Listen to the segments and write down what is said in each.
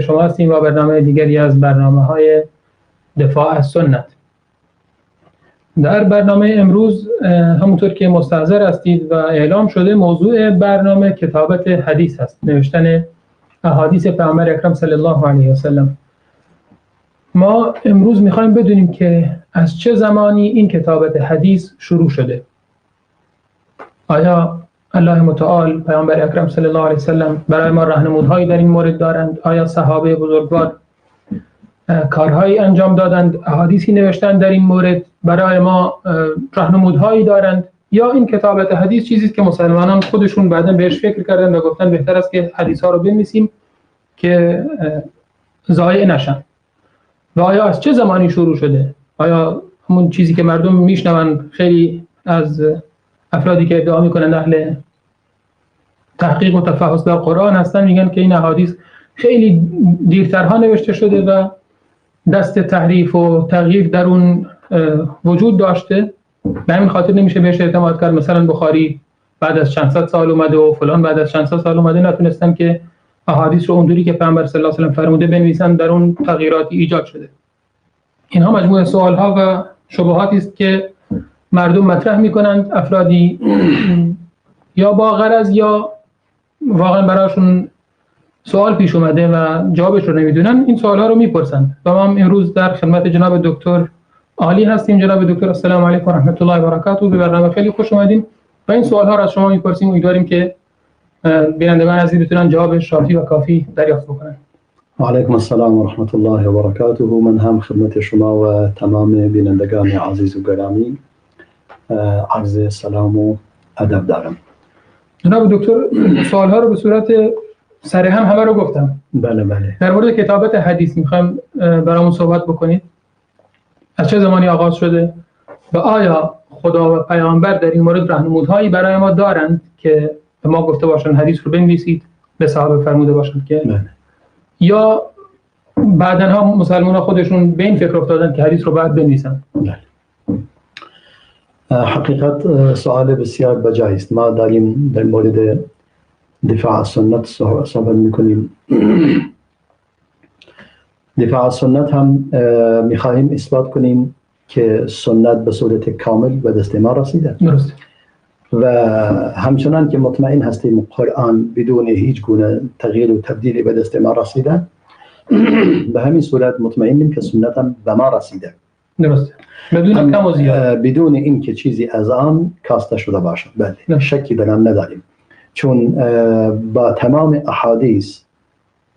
شما هستیم با برنامه دیگری از برنامه‌های دفاع از سنت. در برنامه امروز همونطور که مستحضر هستید و اعلام شده، موضوع برنامه کتابت حدیث هست، نوشتن احادیث پیامبر اکرم صلی الله علیه و سلم. ما امروز میخوایم بدونیم که از چه زمانی این کتابت حدیث شروع شده. آیا الله متعال پیامبر اکرم صلی الله علیه و سلم برای ما راهنمودهایی در این مورد دارند؟ آیا صحابه بزرگوار کارهایی انجام دادند، احادیثی نوشتند در این مورد، برای ما راهنمودهایی دارند؟ یا این کتابت حدیث چیزی که مسلمانان خودشون بعدا بهش فکر کردن و گفتن بهتر است که حدیث ها رو بنویسیم که ضایع نشن؟ و آیا از چه زمانی شروع شده؟ آیا همون چیزی که مردم میشنون، خیلی از افرادی که ادعا میکنن اهل تحقیق و تفحص در قرآن هستن میگن که این احادیث خیلی دیرترها نوشته شده و دست تحریف و تغییر در اون وجود داشته، به همین خاطر نمیشه بهش اعتماد کرد. مثلا بخاری بعد از چند صد سال اومده و فلان بعد از چند صد سال اومده، نتونستن که احادیث رو اونجوری که پیامبر صلی الله علیه و سلم فرموده بنویسن، در اون تغییراتی ایجاد شده. اینها مجموعه سوال ها و شبهاتی است که مردم مطرح میکنند، افرادی یا با غرض یا واقعا براشون سوال پیش اومده و جوابش رو نمیدونن، این سوال ها رو میپرسند. و ما امروز در خدمت جناب دکتر عالی هستیم. جناب دکتر السلام علیکم و رحمت الله و برکاته، به برنامه خیلی خوش اومدین و این سوال ها رو از شما میپرسیم. امیدواریم که بینندگان عزیز بتونن جواب شافی و کافی دریافت بکنن. و علیکم السلام و رحمت الله و برکاته. من هم خدمت شما و تمام بینندگان عزیز و گرامی عرض سلام و ادب دارم. جناب دکتر سوال ها رو به صورت سر هم همه رو گفتم. بله بله. در مورد کتابت حدیث میخوایم برامون صحبت بکنید. از چه زمانی آغاز شده و آیا خدا و پیامبر در این مورد راهنمودهایی برای ما دارند که به ما گفته باشند حدیث رو بنویسید، به صحابه فرموده باشند که بله. یا بعداً ها مسلمان خودشون به این فکر افتادن که حدیث رو باید بنویسن؟ بله. حقیقت سوال بسیار بجایی است. ما داریم در مورد دفاع از سنت صحبت میکنیم. دفاع از سنت هم میخواهیم اثبات کنیم که سنت به صورت کامل به دست ما رسیده. درست. و همچنان که مطمئن هستیم قرآن بدون هیچ گونه تغییر و تبدیلی به دست ما رسیده، به همین صورت مطمئنیم که سنت هم به ما رسیده. درست. بدون کم و زیاد، بدون اینکه چیزی از آن کاسته شده باشد. بله، شکی در آن نداریم، چون با تمام احادیث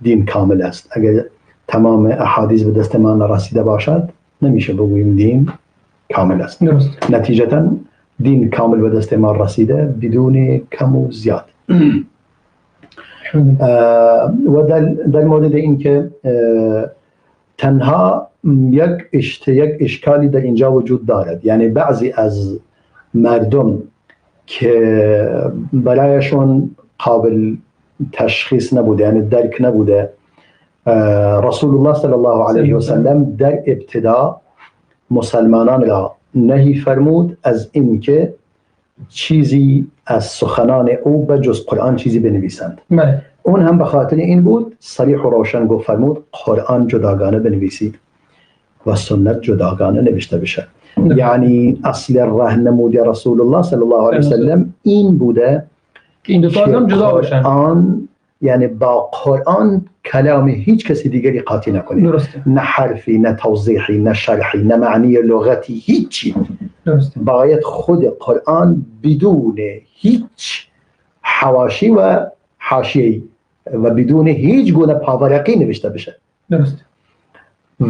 دین کامل است. اگر تمام احادیث به دست ما نرسیده باشد نمیشه بگوییم دین کامل است. درست. نتیجتا دین کامل به دست ما رسیده بدون کم و زیاد. و در مورد اینکه تنها یک اشکالی در اینجا وجود دارد، یعنی بعضی از مردم که برایشون قابل تشخیص نبوده، یعنی درک نبوده، رسول الله صلی الله علیه و سلم در ابتدا مسلمانان را نهی فرمود از اینکه چیزی از سخنان او به جز قرآن چیزی بنویسند. بله. اون هم به خاطر این بود صریح و روشن گفت فرمود قرآن جداگانه بنویسید و سنت جداگانه نوشته بشه. یعنی اصل راهنمود رسول الله صلی الله علیه و سلم این بوده که این دو تا هم جدا باشن. قرآن یعنی با قرآن کلام هیچ کسی دیگری قاطی نکنید. درسته. نه حرفی، نه توضیحی، نه شرحی، نه معنی لغتی، هیچی. درسته. باید خود قرآن بدون هیچ حواشی و حاشیه‌ای و بدون هیچ گونه پاورقی نوشته بشه. درسته.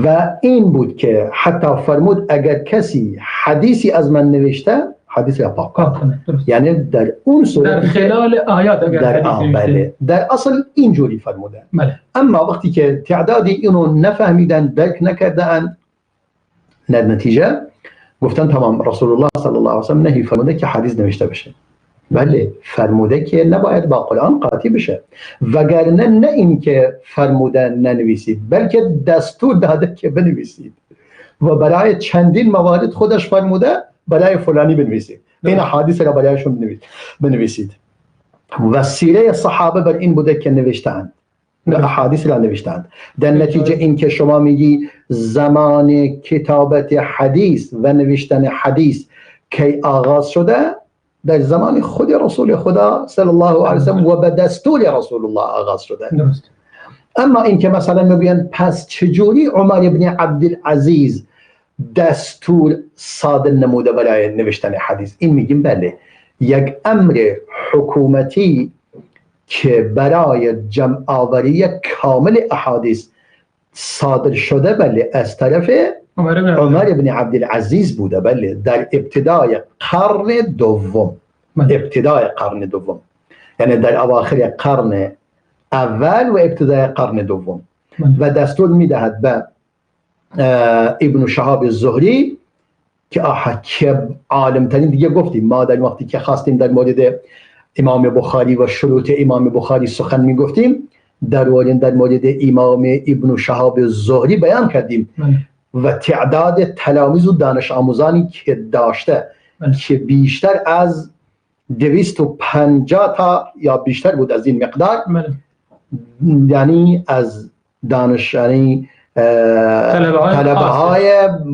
و این بود که حتی فرمود اگر کسی حدیثی از من نوشته حدیث را پاک کنه. یعنی در اون صورت در خلال آیات اگر در حدیث بله، در اصل اینجوری فرمودن. بله. اما وقتی که تعدادی اینو نفهمیدن، درک نکردن، در نتیجه گفتن تمام رسول الله صلی الله علیه و سلم نهی فرموده که حدیث نوشته بشه. بله، فرموده که نباید با قرآن قاطی بشه، وگرنه نه این که فرمودن ننویسید، بلکه دستور داده که بنویسید و برای چندین موارد خودش فرموده برای فلانی بنویسید، این حدیث را برایشون بنویسید. و سیره صحابه بر این بوده که نوشتند. و احادیث را نوشتند. در نتیجه این که شما میگی زمان کتابت حدیث و نوشتن حدیث کی آغاز شده، در زمان خود رسول خدا صلی الله علیه وسلم و به دستور رسول الله آغاز شده. درست. اما این که مثلا میگن پس چجوری عمر ابن عبدالعزیز دستور صادر نموده برای نوشتن حدیث، این میگیم بله، یک امر حکومتی که برای جمع آوری کامل احادیث صادر شده، بله، از طرف عمر بن عبدالعزیز بوده، بله، در ابتدای قرن دوم. ابتدای قرن دوم، یعنی در اواخر قرن اول و ابتدای قرن دوم. و دستور میدهد به ابن شهاب زهری که که عالم ترین، دیگه گفتیم ما در وقتی که خواستیم در مورد امام بخاری و شروط امام بخاری سخن میگفتیم، در مورد امام ابن شهاب زهری بیان کردیم و تعداد تلامیز و دانش آموزانی که داشته که بیشتر از 250 تا یا بیشتر بود از این مقدار، یعنی از دانش، یعنی طلبه های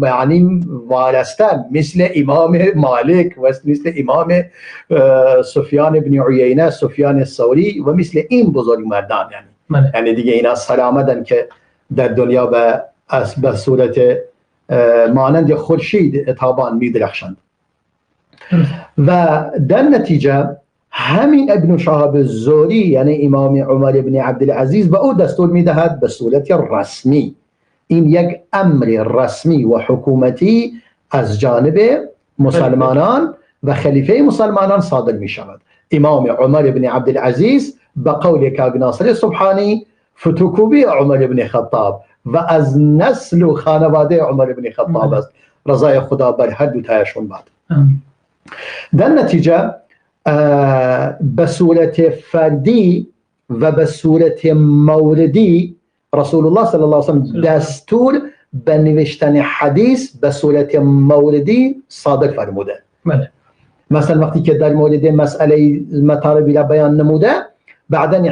یعنی وارسته مثل امام مالک و مثل امام سفیان بن عیینه، سفیان ثوری و مثل این بزرگ مردان، یعنی دیگه اینا سرآمدن که در دنیا به صورت مانند خورشید تابان میدرخشند. و در نتیجه همین ابن شهاب زهری، یعنی امام عمر بن عبدالعزیز، به او دستور میدهد به صورت رسمی. این یک امر رسمی و حکومتی از جانب مسلمانان و خلیفه مسلمانان صادر می شود. امام عمر بن عبدالعزیز به قول کاک ناصر سبحانی فتوکوبی عمر بن خطاب و از نسل و خانواده عمر بن خطاب است، رضای خدا بر هر دو تایشون باد. در نتیجه به صورت فردی و به صورت موردی رسول الله صلی الله علیه و سلم دستور به نوشتن حدیث به صورت موردی صادر فرموده. بله. مثلا وقتی که در مورد مسئله مطالبی را بیان نموده، بعدا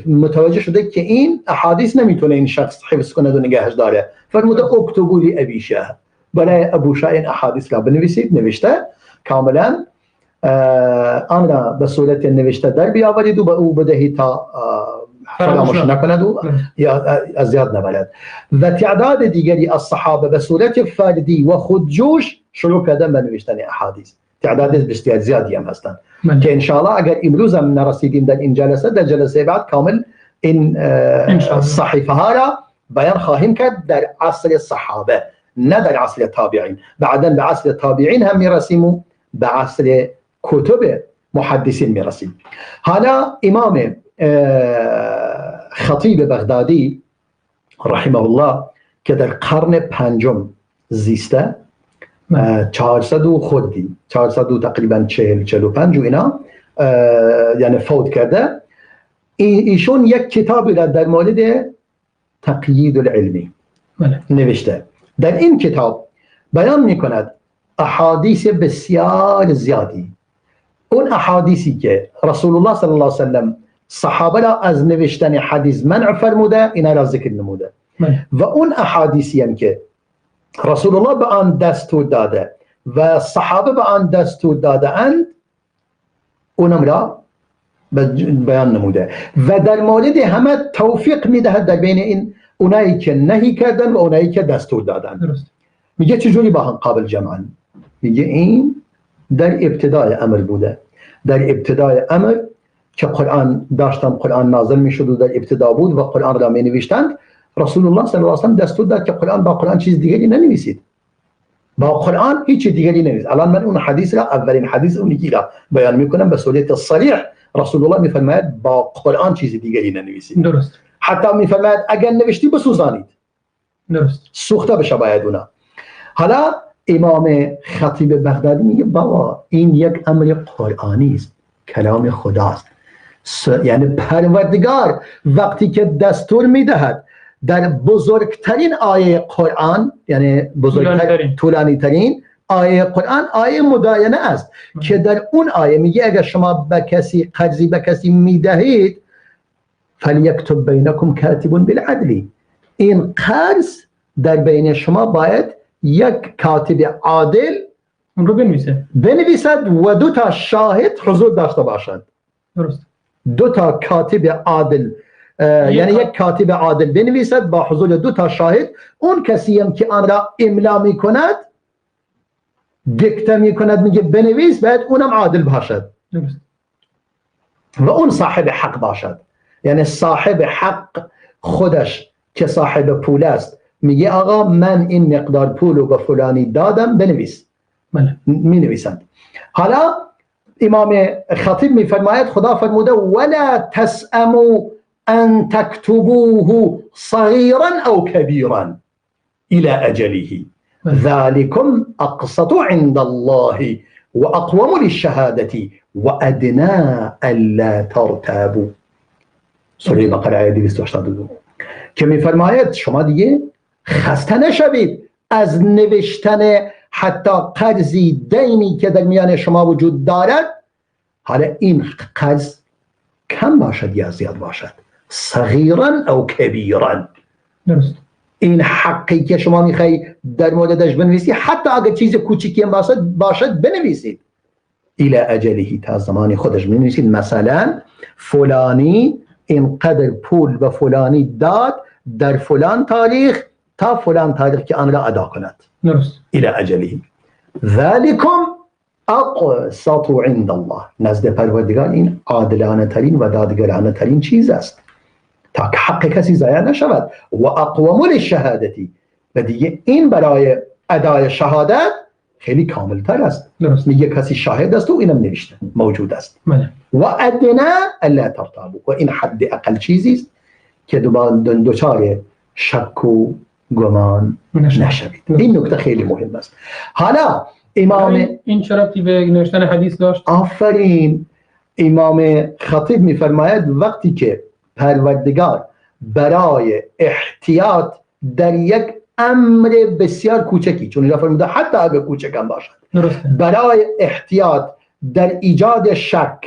متوجه شده که این احادیث نمیتونه این شخص حفظ کنه و نگهش داره، فرموده اکتبوا لی ابی شاه، برای ابو شاه این احادیث را بنویسید. نوشته کاملا آن را به صورت نوشته در بیاورید و به او بدهید تا فراموش نکند و یا از یاد نبرد. و تعداد دیگری از صحابه به صورت فردی و خودجوش شروع کردن به نوشتن احادیث، تعداد بسیار زیادی هم هستند که انشاءالله اگر امروز هم نرسیدیم در این جلسه، در جلسه بعد کامل این صحیفه ها را بیان خواهیم کرد در عصر صحابه، نه در عصر تابعین. بعدا به عصر تابعین هم میرسیم و به عصر کتب محدثین میرسیم. حالا امام خطیب بغدادی رحمه الله که در قرن پنجم زیسته، 400 و خوردی، 400 و تقریبا 40 45 و اینا، یعنی فوت کرده. ایشون یک کتابی را در مورد تقیید العلمی نوشته. در این کتاب بیان میکند احادیث بسیار زیادی، اون احادیثی که رسول الله صلی الله علیه وسلم صحابه را از نوشتن حدیث منع فرموده، اینا را ذکر نموده، و اون احادیثی هم که رسول الله به آن دستور داده و صحابه به آن دستور داده اند، اونم را بیان نموده و در مورد همه توفیق میدهد در بین این اونایی که نهی کردن و اونایی که دستور دادن. درست. میگه چجوری با هم قابل جمعن؟ میگه این در ابتدای امر بوده، در ابتدای امر که قرآن داشتن، قرآن نازل میشد و در ابتدا بود و قرآن را می نوشتند. رسول الله صلی الله علیه و سلم دستور داد که قرآن با قرآن چیز دیگری ننویسید، با قرآن هیچ دیگری ننویسید. الان من اون حدیث را، اولین حدیث اون یکی را بیان میکنم به صورت صریح. رسول الله میفرماید با قرآن چیز دیگری ننویسید. درست. حتی میفرماید اگر نوشتی بسوزانید. درست. سوخته بشه باید اونا. حالا امام خطیب بغدادی میگه بابا این یک امر قرآنی است، کلام خداست، یعنی پروردگار وقتی که دستور میدهد در بزرگترین آیه قرآن، یعنی بزرگترین طولانی ترین آیه قرآن، آیه مداینه است که در اون آیه میگه اگر شما به کسی قرضی به کسی میدهید فلیکتب بینکم کاتب بالعدل. این قرض در بین شما باید یک کاتب عادل اون رو بنویسه بنویسد و دو تا شاهد حضور داشته باشند. درست. دو تا کاتب عادل، یعنی یک کاتب عادل بنویسد با حضور دو تا شاهد. اون کسی هم که آن را املا میکند، دیکته میکند، میگه بنویس، باید اونم عادل باشد. درست. و اون صاحب حق باشد. یعنی صاحب حق خودش که صاحب پول است میگه آقا من این مقدار پول رو به فلانی دادم، بنویس. بله. می نویسند. حالا امام خطیب میفرماید خدا فرموده ولا تسأموا ان تكتبوه صغيرا او كبيرا الى اجله ذلكم اقسط عند الله واقوم للشهادة وادنى الا ترتابوا. سوره بقره آیه 282 که میفرماید شما دیگه خسته نشوید از نوشتن حتی قرضی، دینی که در میان شما وجود دارد. حالا این قرض کم باشد یا زیاد باشد، صغیرا او کبیرا. درست. این حقی که شما میخوای در موردش بنویسی، حتی اگر چیز کوچیکی هم باشد بنویسید. الى اجله، تا زمان خودش بنویسید. مثلا فلانی اینقدر پول به فلانی داد در فلان تاریخ تا فلان تاریخ که آن را ادا کند. درست. الى اجله ذلكم اقسط عند الله. نزد پروردگار این عادلانه ترین و دادگرانه ترین چیز است تا که حق کسی ضایع نشود. و اقوم للشهادتی، و دیگه این برای ادای شهادت خیلی کامل تر است. درست. میگه کسی شاهد است و اینم نوشته موجود است. بله. و ادنا الا ترتابوا، و این حد اقل چیزی است که دچار شک و گمان نشوید. این نکته خیلی مهم است. حالا امام این چه ربطی به نوشتن حدیث داشت؟ آفرین. امام خطیب میفرماید وقتی که پروردگار برای احتیاط در یک امر بسیار کوچکی، چون اینجا فرموده حتی اگر کوچک هم باشد، درسته، برای احتیاط در ایجاد شک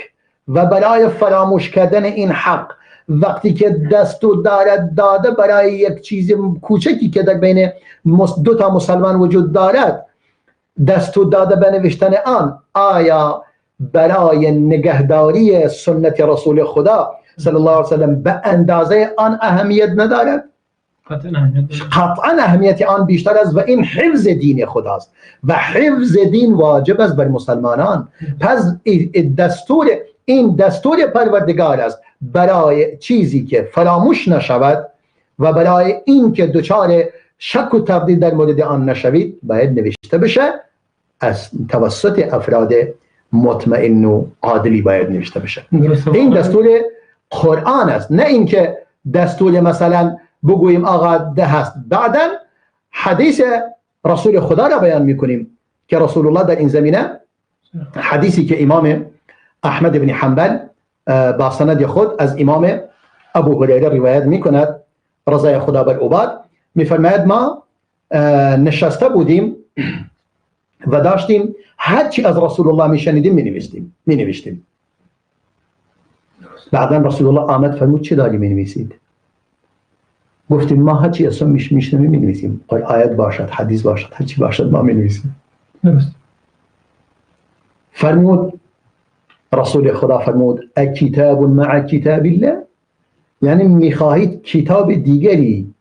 و برای فراموش کردن این حق، وقتی که دستور دارد داده برای یک چیز کوچکی که در بین دو تا مسلمان وجود دارد دستور داده به نوشتن آن، آیا برای نگهداری سنت رسول خدا صلی الله علیه وسلم به اندازه آن اهمیت ندارد؟ قطعا اهمیت آن بیشتر است و این حفظ دین خداست و حفظ دین واجب است بر مسلمانان. پس دستور، این دستور پروردگار است برای چیزی که فراموش نشود و برای این که دچار شک و تردید در مورد آن نشوید باید نوشته بشه، از توسط افراد مطمئن و عادلی باید نوشته بشه. این دستور قرآن است، نه اینکه دستور مثلا بگوییم آقا ده هست. بعدا حدیث رسول خدا را بیان میکنیم که رسول الله در این زمینه حدیثی که امام احمد بن حنبل با سند خود از امام ابو هریره روایت میکند رضای خدا بر او باد، میفرماید ما نشسته بودیم و داشتیم هرچی از رسول الله میشنیدیم مینوشتیم. بعدا رسول الله آمد فرمود چه داری مینویسید؟ گفتیم ما هرچی اصلا میشنویم مینویسیم، آیت باشد حدیث باشد هرچی باشد ما مینویسیم. درست. فرمود رسول خدا فرمود کتاب مع کتاب الله، یعنی میخواهید کتاب دیگری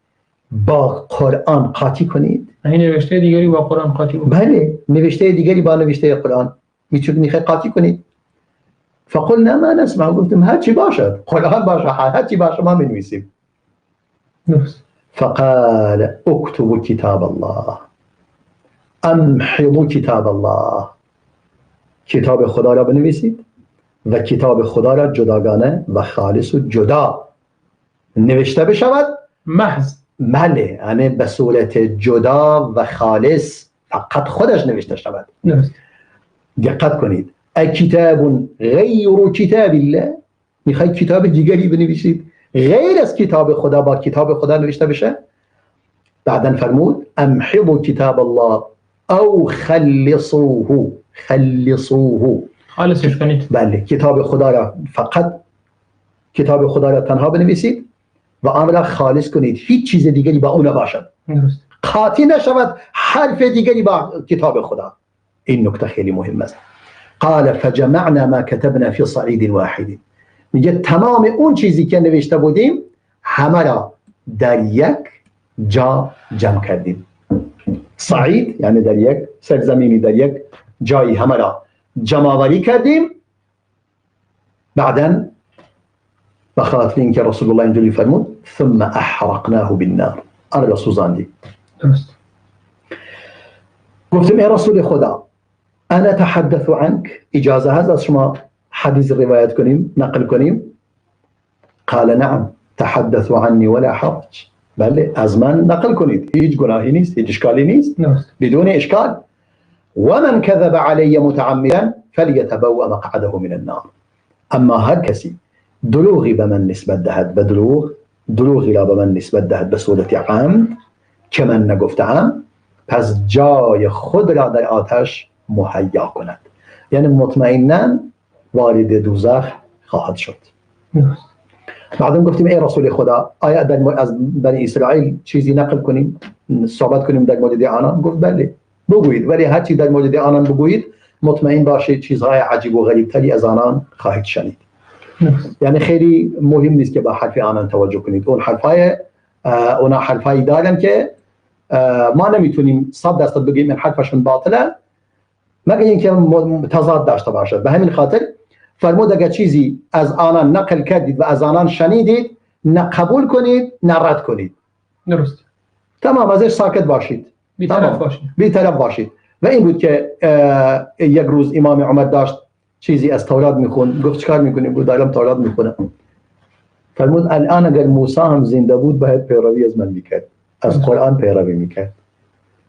با قرآن قاطی کنید؟ یعنی نوشته دیگری با قرآن قاطی کنید؟ بله، نوشته دیگری با نوشته قرآن میخواهید قاطی کنید. فقلنا ما نسمع، گفتیم هرچی باشد قرآن باشه هرچی باشه ما مینویسیم. فقال اكتبوا کتاب الله امحضوا کتاب الله، کتاب خدا را بنویسید و کتاب خدا را جداگانه و خالص و جدا نوشته بشود. محض، بله، یعنی به صورت جدا و خالص فقط خودش نوشته شود. دقت کنید، کتاب غیر کتاب الله، میخوای کتاب دیگری بنویسید غیر از کتاب خدا با کتاب خدا نوشته بشه؟ بعدا فرمود امحضوا کتاب الله او خلصوه، خلصوه، خالصش کنید. بله، کتاب خدا را فقط کتاب خدا را تنها بنویسید و آن را خالص کنید، هیچ چیز دیگری با او نباشد، قاطی نشود حرف دیگری با کتاب خدا. این نکته خیلی مهم است. قال فجمعنا ما كتبنا في صعيد واحد. میگه تمام اون چیزی که نوشته بودیم همه را در یک جا جمع کردیم. صعید یعنی در یک سرزمینی، در یک جایی همه را جمع آوری کردیم. بعدا به خاطر اینکه رسول الله اینجوری فرمود ثم احرقناه بالنار، آن را سوزاندیم. درست. گفتم ای رسول خدا انا تحدث عنك، اجازه هست از شما حدیث روایت کنیم، نقل کنیم؟ قال نعم تحدث عني ولا حرج. بله از من نقل کنید، هیچ گناهی نیست، هیچ اشکالی نیست، بدون اشکال. ومن كذب علي متعمدا فليتبوأ مقعده من النار. اما هر کسی دروغی به من نسبت دهد، به دروغ، دروغی را به من نسبت دهد به صورت عمد که من نگفتم، پس جای خود را در آتش مهیا کند، یعنی مطمئنا وارد دوزخ خواهد شد. بعدم گفتیم ای رسول خدا آیا در از بنی اسرائیل چیزی نقل کنیم، صحبت کنیم در مورد آنان؟ گفت بله بگویید، ولی هر چی در مورد آنان بگویید مطمئن باشید چیزهای عجیب و غریب تری از آنان خواهید شنید. یعنی خیلی مهم نیست که با حرف آنان توجه کنید. اون حرفای اونا حرفایی دارن که ما نمیتونیم 100% بگیم این حرفشون باطله، مگر اینکه تضاد داشته باشد. به همین خاطر فرمود اگر چیزی از آنان نقل کردید و از آنان شنیدید، نه قبول کنید نه رد کنید. درست. تمام، ازش ساکت باشید، بی‌طرف باشید، بی‌طرف باشید. و این بود که یک روز امام عمر داشت چیزی از تورات میخوند، گفت چیکار میکنی؟ گفت دارم تورات میخونم. فرمود الان اگر موسی هم زنده بود باید پیروی از من میکرد، از قرآن پیروی میکرد.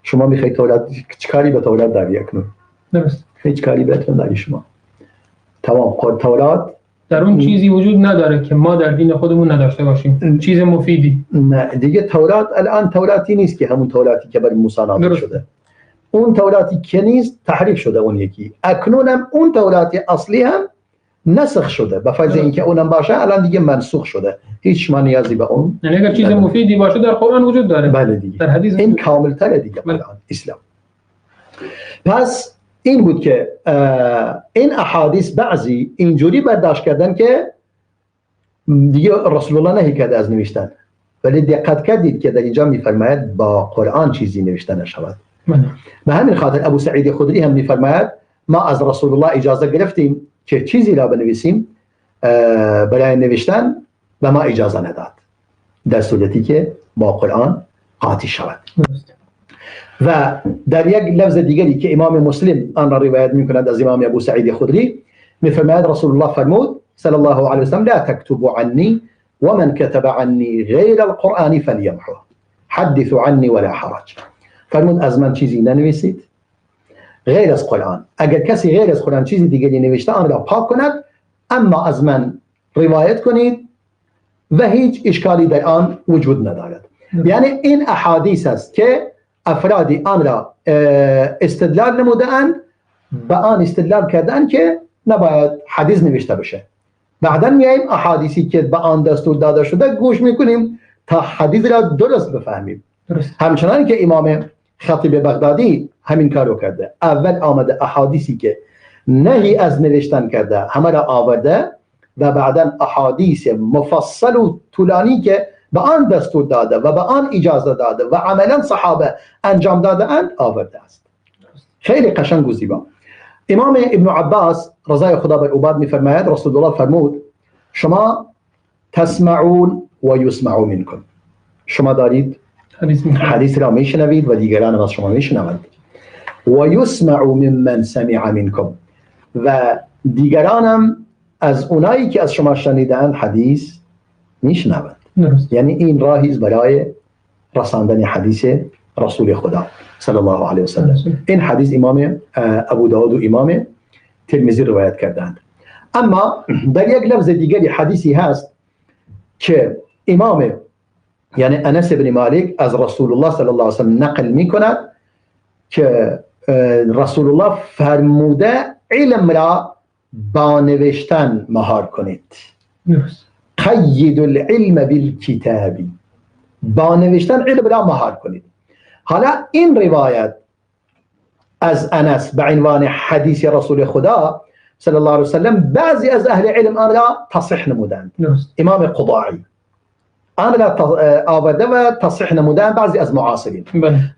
شما میخوای تورات، چیکاری به تورات داری اکنون؟ درست. هیچ کاری بهتون نداری شما. تمام تورات در اون چیزی وجود نداره که ما در دین خودمون نداشته باشیم، چیز مفیدی. نه دیگه تورات الان توراتی نیست که همون توراتی که بر موسی نازل شده. اون توراتی که نیست تحریف شده اون یکی. اکنون هم اون تورات اصلی هم نسخ شده، به فرض اینکه اونم باشه الان دیگه منسوخ شده، هیچ ما نیازی به اون. یعنی اگر چیز مفیدی باشه در قرآن وجود داره. بله دیگه. در حدیث این کامل‌تره دیگه. بله. قرآن اسلام. پس این بود که این احادیث بعضی اینجوری برداشت کردن که دیگه رسول الله نهی کرده از نوشتن، ولی دقت کردید که در اینجا میفرماید با قرآن چیزی نوشته نشود. به همین خاطر ابو سعید خدری هم میفرماید ما از رسول الله اجازه گرفتیم که چیزی را بنویسیم برای نوشتن و ما اجازه نداد، در صورتی که با قرآن قاطی شود. و در یک لفظ دیگری که امام مسلم آن را روایت میکند از امام ابو سعید خدری میفرماید رسول الله فرمود صلی الله علیه وسلم لا تكتبوا عني ومن كتب عني غیر القرآن فليمحوه حدثوا عني ولا حرج. فرمود از من چیزی ننویسید غیر از قرآن، اگر کسی غیر از قرآن چیزی دیگری نوشته آن را پاک کند، اما از من روایت کنید و هیچ اشکالی در آن وجود ندارد. یعنی این احادیث است که افرادی آن را استدلال نموده‌اند، به آن استدلال کردن که نباید حدیث نوشته بشه. بعدا میایم احادیثی که به آن دستور داده شده گوش میکنیم تا حدیث را درست بفهمیم. همچنان که امام خطیب بغدادی همین کارو کرده، اول آمده احادیثی که نهی از نوشتن کرده همه را آورده و بعدا احادیث مفصل و طولانی که به آن دستور داده و به آن اجازه داده و عملا صحابه انجام داده اند آورده است. خیلی قشنگ و زیبا. امام ابن عباس رضای خدا بر او باد میفرماید رسول الله فرمود شما تسمعون و یسمع منکم، شما دارید حدیث را میشنوید و دیگران از شما میشنوند، و یسمع ممن سمع منکم، و دیگرانم از اونایی که از شما شنیدند حدیث میشنوند. یعنی این راهی برای رساندن حدیث رسول خدا صلی الله علیه و سلم. این حدیث امام ابو داود و امام ترمذی روایت کردند. اما در یک لفظ دیگری حدیثی هست که امام یعنی انس بن مالک از رسول الله صلی الله علیه و سلم نقل میکند که رسول الله فرموده علم را با نوشتن مهار کنید، قید العلم بالکتاب، با نوشتن علم را مهار کنید. حالا این روایت از انس به عنوان حدیث رسول خدا صلی الله علیه وسلم بعضی از اهل علم آن را تصحیح نمودند. امام قضاعی آن را آورده و تصحیح نمودند بعضی از معاصرین.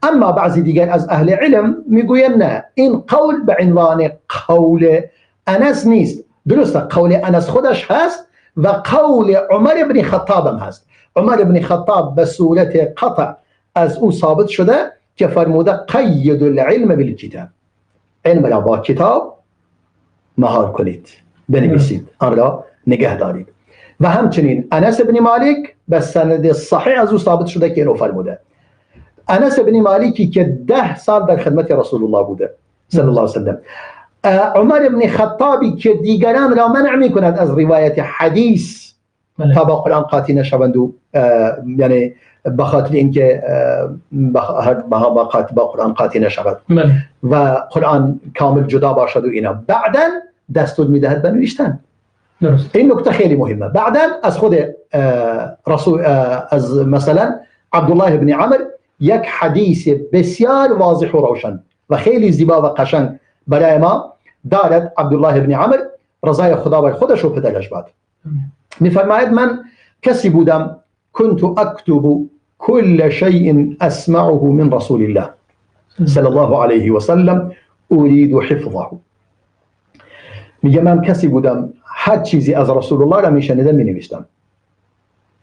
اما بعضی دیگر از اهل علم میگویند نه، این قول به عنوان قول انس نیست. درسته قول انس خودش هست و قول عمر بن خطاب هم هست. عمر بن خطاب به صورت قطع از او ثابت شده که فرموده قید العلم بالکتاب، علم را با کتاب مهار کنید، بنویسید، آن را نگه دارید. و همچنین انس بن مالک به سند صحیح از او ثابت شده که اینو فرموده. انس بن مالکی که 10 سال در خدمت رسول الله بوده صلی الله علیه وسلم، عمر بن خطابی که دیگران را منع میکند از روایت حدیث تا با قرآن قاطی نشوند و یعنی به خاطر اینکه با قرآن قاطی نشود و قرآن کامل جدا باشد و اینا، بعدا دستور میدهد به نوشتن. این نکته خیلی مهمه. بعدا از خود رسول، از مثلا عبدالله بن عمر یک حدیث بسیار واضح و روشن و خیلی زیبا و قشنگ برای ما دارد. عبدالله بن عمر رضای خدا بر خودش و پدرش باد، میفرماید من کسی بودم كنت اكتب كل شيء اسمعه من رسول الله صلى الله عليه وسلم اريد حفظه. میگه من کسی بودم هر چیزی از رسول الله را میشنیدم مینوشتم،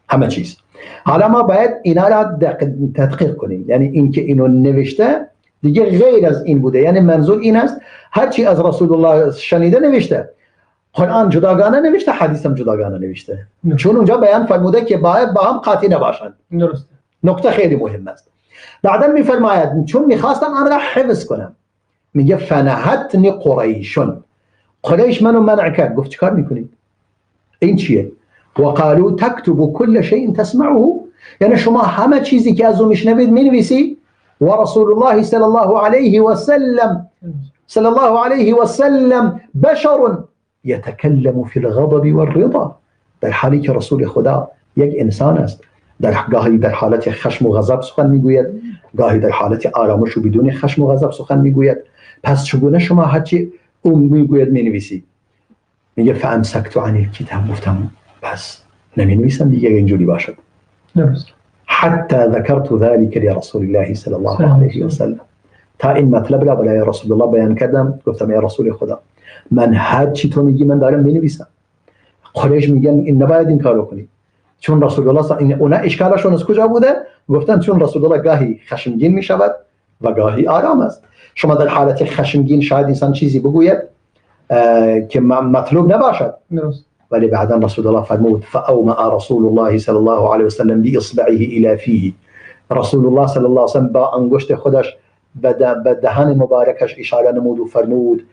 همه چیز. حالا ما باید اینا را تدقیق کنیم، یعنی اینکه اینو نوشته دیگه غیر از این بوده، یعنی منظور این است هر چی از رسول الله شنیده نوشته، قرآن جداگانه نوشته، حدیث هم جداگانه نوشته، چون اونجا بیان فرموده که باید با هم قاطی نباشند. درست. نکته خیلی مهم است. بعدا میفرماید چون میخواستم آن را حفظ کنم، میگه فنهتنی قریشون، قریش منو منع کرد، گفت چیکار میکنید؟ این چیه؟ وقالوا تكتب كل شيء تسمعه، یعنی شما همه چیزی که از او میشنوید مینویسی. و رسول الله صلی الله علیه وسلم صلی الله علیه وسلم بشر يتكلم في الغضب والرضا، در حالی که رسول خدا یک انسان است، در گاهی در حالت خشم و غضب سخن میگوید، گاهی در حالت آرامش و بدون خشم و غضب سخن میگوید. پس چگونه شما هرچی او میگوید مینویسی؟ میگه فامسکت عن الکتاب، گفتم پس نمینویسم دیگه اینجوری باشد. درست. حتى ذكرت ذلك لرسول الله صلى الله عليه وسلم، تا این مطلب را برای رسول الله بیان کردم، گفتم ای رسول خدا من هر چی تو میگی من دارم مینویسم. قریش میگن این نباید این کارو کنی، چون رسول الله این اونا اشکالشون از کجا بوده؟ گفتن چون رسول الله گاهی خشمگین میشود و گاهی آرام است. شما در حالت خشمگین شاید انسان چیزی بگوید که مطلوب نباشد. درست. ولی بعدا رسول الله فرمود فاومأ رسول الله صلی الله علیه وسلم باصبعه الى فیه، رسول الله صلی الله علیه وسلم با انگشت خودش به دهان مبارکش اشاره نمود و فرمود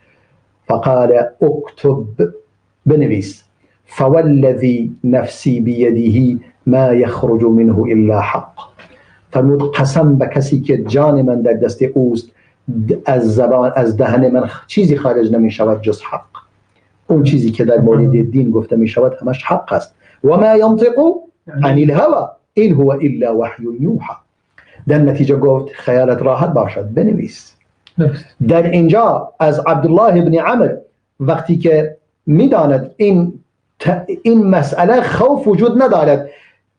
فقال اكتب، بنویس، فوالذی نفسی بیده ما یخرج منه الا حق. فرمود قسم به کسی که جان من در دست اوست، از زبان از دهن من چیزی خارج نمی شود جز حق. اون چیزی که در مورد دین گفته می شود همش حق است. و ما ینطق عن الهوى ان هو الا وحی یوحى. در نتیجه گفت خیالت راحت باشد، بنویس. در اینجا از عبدالله بن عمر وقتی که میداند این مسئله خوف وجود ندارد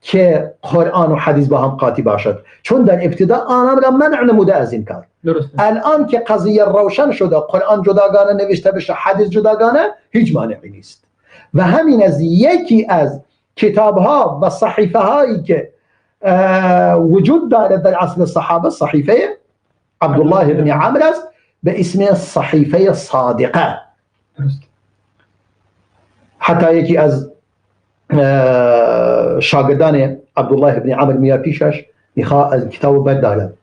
که قرآن و حدیث با هم قاطی باشد، چون در ابتدا آنان را منع نموده از این کار. درست. الان که قضیه روشن شده، قرآن جداگانه نوشته بشه، حدیث جداگانه، هیچ مانعی نیست. و همین از یکی از کتابها و صحیفه هایی که وجود دارد در عصر صحابه، صحیفه عبدالله بن عمر است به اسم صحیفه صادقه. درست. حتی یکی از شاگردان عبدالله بن عمر میاد پیشش، میخواد از کتاب بردارد،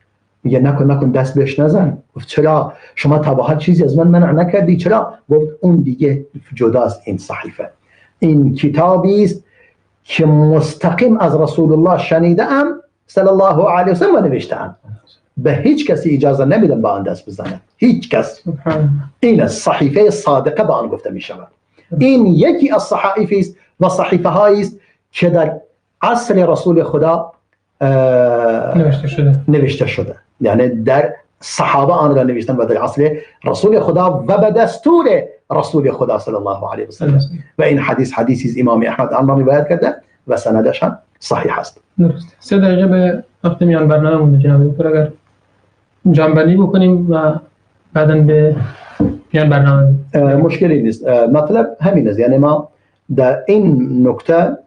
میگه نکن نکن، دست بهش نزن. گفت چرا؟ شما تا به حال چیزی از من منع نکردی، چرا؟ گفت اون دیگه جداست، این صحیفه، این کتابی است که مستقیم از رسول الله شنیده ام صلی الله علیه وسلم و نوشته ام، به هیچ کسی اجازه نمیدم با آن دست بزنه، هیچ کس. این صحیفه صادقه به آن گفته می شود. این یکی از صحائفی است و صحیفه هایی است که در عصر رسول خدا نوشته شده، یعنی در صحابه آن را نوشتن و در عصر رسول خدا و به دستور رسول خدا صلی الله علیه و سلم. و این حدیث حدیثی امام احمد آن را روایت کرده و سندش هم صحیح است. درست. 3 دقیقه به وقت میان برنامه مونده جناب دکتر، اگر جنبندی بکنیم و بعداً به میان برنامه. مشکلی نیست. مطلب همین است، یعنی ما در این نکته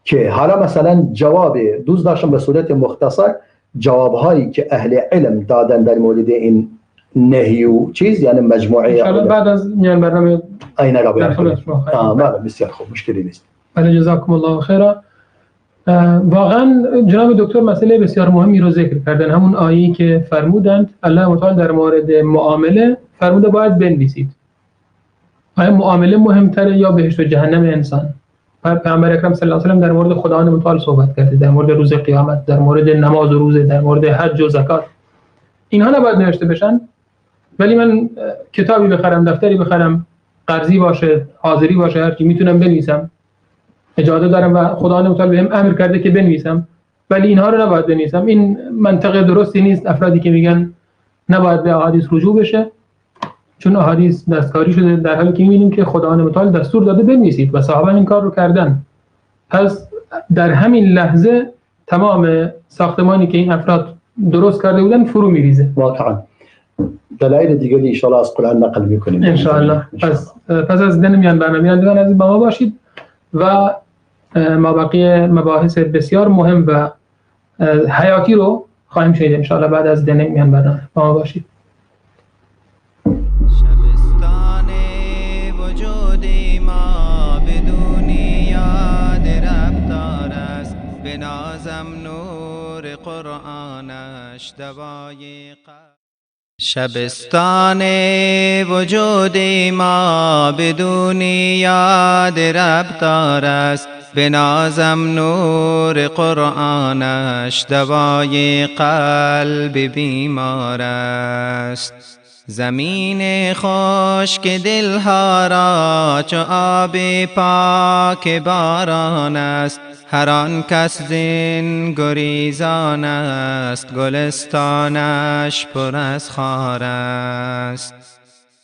که حالا مثلا جواب دوست داشتم به صورت مختصر جوابهایی که اهل علم دادن در مورد این نهی و چیز، یعنی مجموعه بعد از میان برنامه اینا را بیان کنیم. بله بسیار خوب، مشکلی نیست. بله جزاکم الله خیرا. واقعا جناب دکتر مسئله بسیار مهمی رو ذکر کردن، همون آیه‌ای که فرمودند الله متعال در مورد معامله فرموده باید بنویسید. آیا معامله مهمتره یا بهشت و جهنم انسان؟ پیامبر اکرم صلی الله علیه و سلم در مورد خداوند متعال صحبت کرده، در مورد روز قیامت، در مورد نماز و روزه، در مورد حج و زکات. اینها نباید نوشته بشن، ولی من کتابی بخرم، دفتری بخرم، قرضی باشه، حاضری باشه، هر کی میتونم بنویسم، اجازه دارم و خداوند متعال بهم امر کرده که بنویسم، ولی اینها رو نباید بنویسم. این منطق درستی نیست. افرادی که میگن نباید به احادیث رجوع بشه چون احادیث دستکاری شده، در حالی که می‌بینیم که خداوند متعال دستور داده بنویسید و صحابه این کار رو کردن. پس در همین لحظه تمام ساختمانی که این افراد درست کرده بودن فرو میریزه. واقعا دلایل دیگری ان شاء الله از قرآن نقل می‌کنیم ان شاء الله. پس از دن میان برنامه بینندگان عزیز با ما باشید و ما بقیه مباحث بسیار مهم و حیاتی رو خواهیم شنید ان شاء الله بعد از دن میان برنامه. با ما باشید. شبستان وجود ما بدون یاد رفتار است، بنازم نور قرآنش دوای قلب. شبستان وجود ما بدون یاد رفتار است، بنازم نور قرآنش دوای قلب بیمار است. زمین خشک دلها را چو آب پاک باران است، هر آن کس زین گریزان است، گلستانش پر از خار است.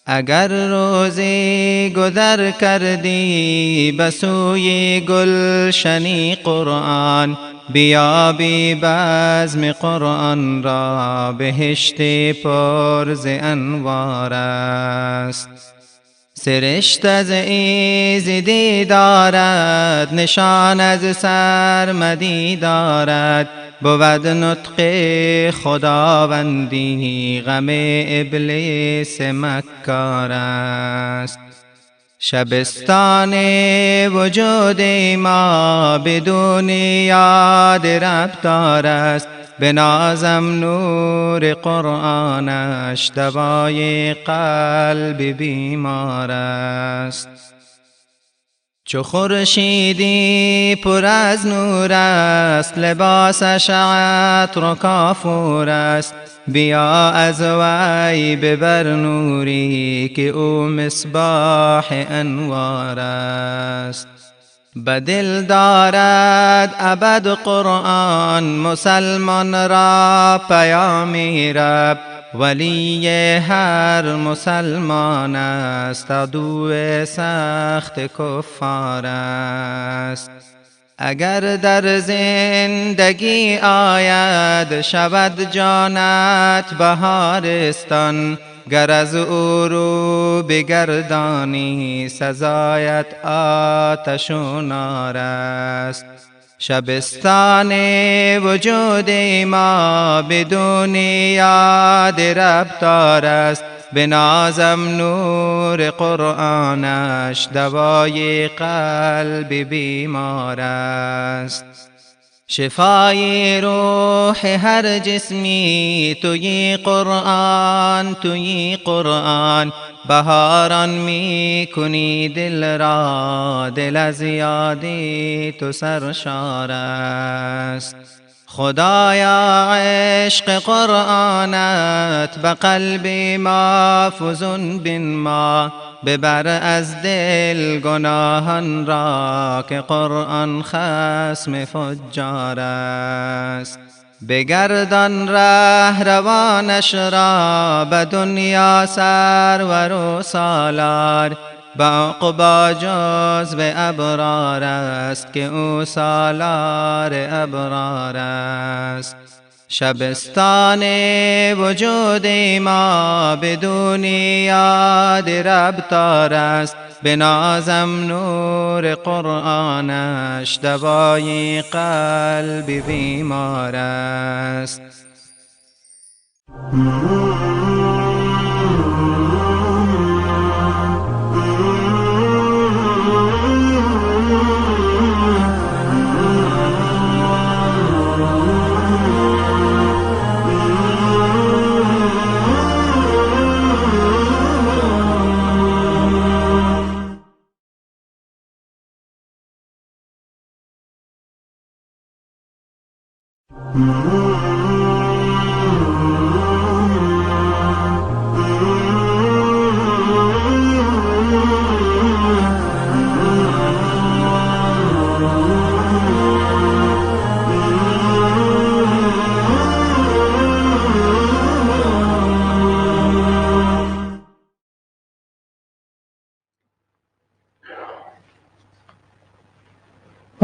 اگر روزی گذر کردی به سوی گلشنی قرآن، بیابی بزم قرآن را بهشت پر ز انوار است. سرشت از ایزدی دارد، نشان از سرمدی دارد، بود نطق خداوندی غم ابلیس مکار است. شبستان وجود ما بدون یاد رفتار است، بنازم نور قرآنش دوای قلب بیمار است. چو خورشیدی پر از نور است، لباسش عطر و کافور است، بیا از وی ببر نوری که او مصباح انوار است. بدل دارد ابد قرآن مسلمان را پیامی رب، ولی هر مسلمان است عدو سخت کفار است. اگر در زندگی آید شود جانت بهارستان، گر از او رو بگردانی سزایت آتش و نار است. شبستان وجود ما بدون یاد رفتار است، بنازم نور قرآنش دوای قلب بیمار است. شفای روح هر جسمی توی قرآن توی قرآن، بهاران می کنی دل را دل از یادی تو سرشار است. خدایا عشق قرآنت به قلب ما فزون بین ما، ببر از دل گناهان را که قرآن خصم فجار است. بگردان ره روانش را به دنیا سرور و سالار، به عقبی جزو ابرار است که او سالار ابرار است. شبستان وجود ما بدون یاد رب تار است، بنازم نور قرآنش دوای قلب بیمار است.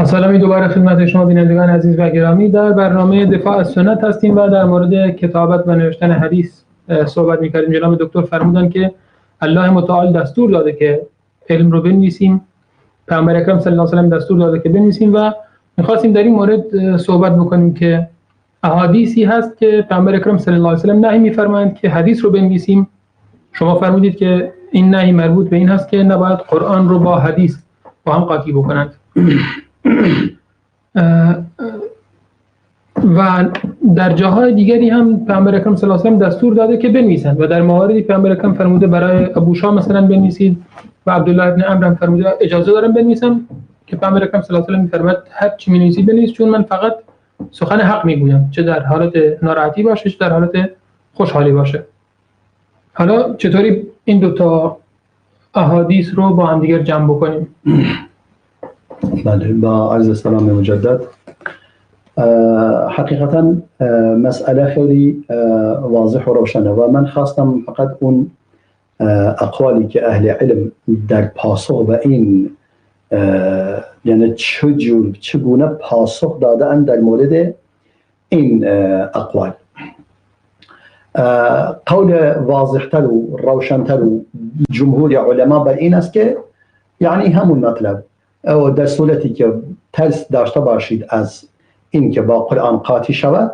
سلامی دوباره خدمت شما بینندگان عزیز و گرامی. در برنامه دفاع از سنت هستیم و در مورد کتابت و نوشتن حدیث صحبت می‌کردیم. جناب دکتر فرمودن که الله متعال دستور داده که علم رو بنویسیم، پیامبر اکرم صلی الله علیه و سلم دستور داده که بنویسیم و می‌خواستیم در این مورد صحبت بکنیم که احادیثی هست که پیامبر اکرم صلی الله علیه و سلم نهی می‌فرمایند که حدیث رو بنویسیم. شما فرمودید که این نهی مربوط به این هست که نباید قرآن رو با حدیث با هم قاطی بکنند و در جاهای دیگری هم پیامبر اکرم صلی الله علیه و سلم دستور داده که بنویسند و در مواردی پیامبر اکرم فرموده برای ابوشا مثلا بنویسید و عبدالله ابن عمرو هم فرموده اجازه دارم بنویسم، که پیامبر اکرم صلی الله علیه و سلم می‌فرماید هر چی می‌نویسی بنویس، چون من فقط سخن حق میگویم، چه در حالت ناراحتی باشه چه در حالت خوشحالی باشه. حالا چطوری این دو تا احادیث رو با هم دیگر جمع بکنیم؟ بله، با عرض سلام مجدد. حقیقتا مسئله خیلی واضح و روشنه و من خواستم فقط اون اقوالی که اهل علم در پاسخ به این، یعنی چجور چگونه پاسخ دادن در مورد این اقوال، قول واضحتر و روشنتر و جمهور علما بر این است که یعنی همون مطلب، در صورتی که ترس داشته باشید از این که با قرآن قاطی شود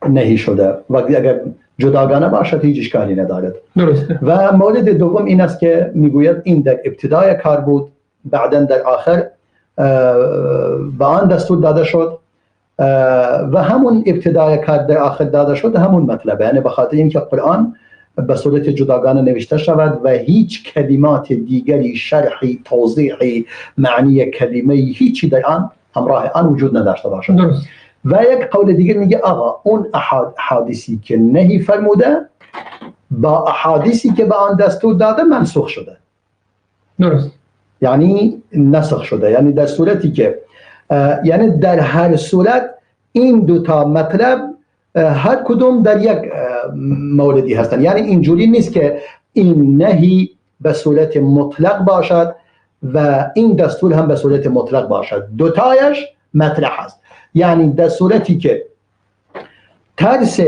نهی شده و اگر جداگانه باشد هیچ اشکالی ندارد. درسته. و مورد دوم این است که میگوید این در ابتدای کار بود، بعدا در آخر به آن دستور داده شد و همون ابتدای کار در آخر داده شد همون مطلبه، یعنی به خاطر اینکه قرآن به صورت جداگانه نوشته شود و هیچ کلمات دیگری، شرحی، توضیحی، معنی کلمه، هیچی در آن همراه آن وجود نداشته باشد. درست. و یک قول دیگر میگه آقا اون احادیثی که نهی فرموده با احادیثی که به آن دستور داده منسوخ شده. درست. یعنی نسخ شده، یعنی در صورتی که یعنی در هر صورت این دو تا مطلب هر کدوم در یک موردی هستند، یعنی اینجوری نیست که این نهی به صورت مطلق باشد و این دستور هم به صورت مطلق باشد، دوتایش مطرح است. یعنی در صورتی که ترس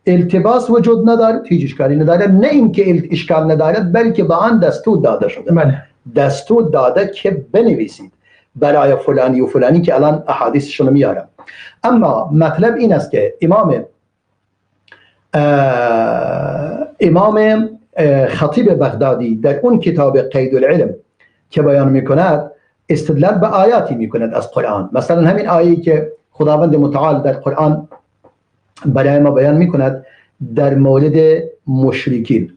التباس وجود ندارد هیچ اشکالی ندارد، نه اینکه اشکال ندارد بلکه به آن دستور داده شده. بله. دستور داده که بنویسید برای فلانی و فلانی که الان احادیثشون میارم. اما مطلب این است که امام خطیب بغدادی در اون کتاب قید العلم که بیان میکند استدلال به آیاتی میکند از قرآن. مثلا همین آیه‌ای که خداوند متعال در قرآن برای ما بیان میکند در مورد مشرکین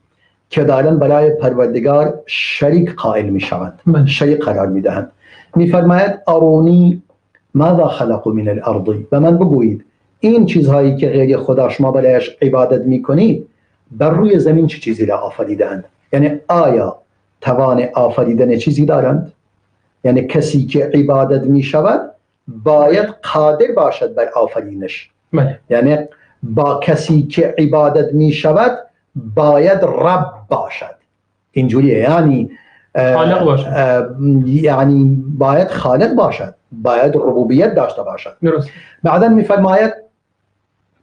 که دارن برای پروردگار شریک قائل میشوند، شریک قرار میدهند، میفرماید ارونی ماذا خلقوا من الارض، به من بگویید این چیزهایی که غیر خدا شما برایش عبادت میکنید بر روی زمین چه چیزی را آفریدند؟ یعنی آیا توان آفریدن چیزی دارند؟ یعنی کسی که عبادت میشود باید قادر باشد بر آفرینش. یعنی با کسی که عبادت میشود باید رب باشد، اینجوریه، یعنی خالق باشد، یعنی باید خالق باشد، باید ربوبیت داشته باشد. درست. بعدا میفرماید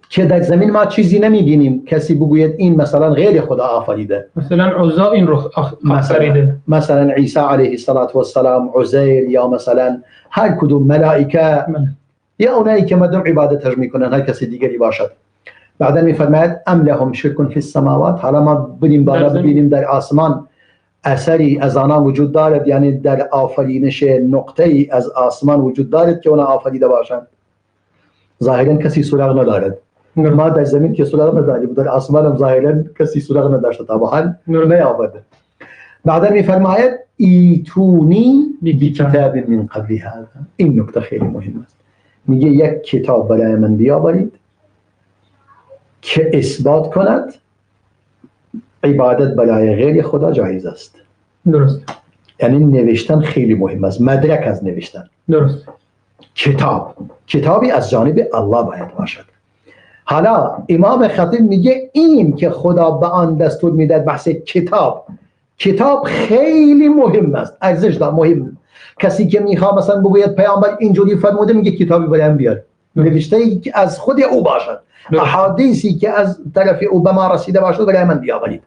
که در زمین ما چیزی نمیبینیم کسی بگوید این مثلا غیر خدا آفریده، مثلا عزا این رو آفریده، مثلا عیسی علیه الصلاة والسلام، عزیر، یا مثلا هر کدوم ملائکه یا اونایی که مردم عبادتش میکنن، هر کسی دیگری باشد. بعدا میفرماید ام لهم شرک فی السماوات. حالا ما بریم بالا ببینیم در آسمان اثری از آنان وجود دارد، یعنی در آفرینش نقطه ای از آسمان وجود دارد که اونا آفریده باشند. ظاهرا کسی سراغ ندارد. ما در زمین که سراغ نداریم، در آسمان هم ظاهرا کسی سراغ نداشته تا به حال نیاورده. بعدا میفرماید ایتونی بکتاب من قبل هذا. این نکته خیلی مهم است. میگه یک کتاب برای من بیاورید که اثبات کند عبادت برای غیر خدا جایز است. درست. یعنی نوشتن خیلی مهم است، مدرک از نوشتن. درست. کتابی از جانب الله باید باشد. حالا امام خطیب میگه این که خدا به آن دستور میداد بحث کتاب خیلی مهم است، ارزش داره، مهم. کسی که میخواد مثلا بگوید پیامبر اینجوری فرموده، میگه کتابی برایم بیار، نوشته ای که از خود او باشد، احادیثی که از طرف او به ما رسیده باشد برای من بیاورید.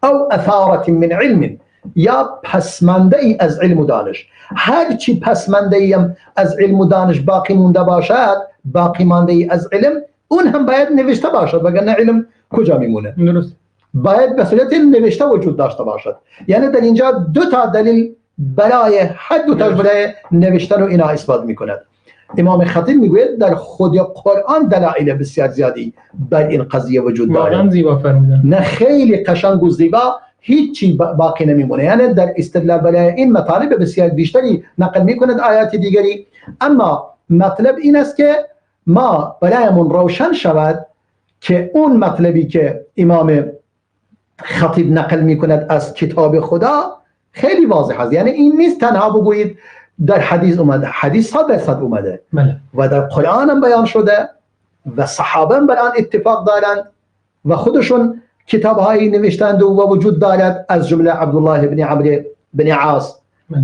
او اثارت من علم، یا پسمانده ای از علم و دانش. هرچی پسمانده ای از علم و دانش باقی مونده باشد، باقی مانده ای از علم، اون هم باید نوشته باشد، وگرنه علم کجا میمونه؟ درست. باید به صورت نوشته وجود داشته باشد. یعنی در اینجا دو تا دلیل برای هر دو تا برای نوشتن و اینا اثبات میکند. امام خطیب میگوید در خود قرآن دلایل بسیار زیادی بر این قضیه وجود داره. واقعا زیبا فرمودن. نه خیلی قشنگ و زیبا، هیچی باقی نمیمونه. یعنی در استدلال برای این مطالب بسیار بیشتری نقل میکند آیات دیگری. اما مطلب این است که ما برایمون روشن شود که اون مطلبی که امام خطیب نقل میکند از کتاب خدا خیلی واضح است. یعنی این نیست تنها بگویید در حدیث اومده، حدیث 100% اومده و در قرآن هم بیان شده و صحابه هم بر آن اتفاق دارند و خودشون کتابهایی نوشتند و وجود دارد، از جمله عبدالله بن عمرو بن عاص،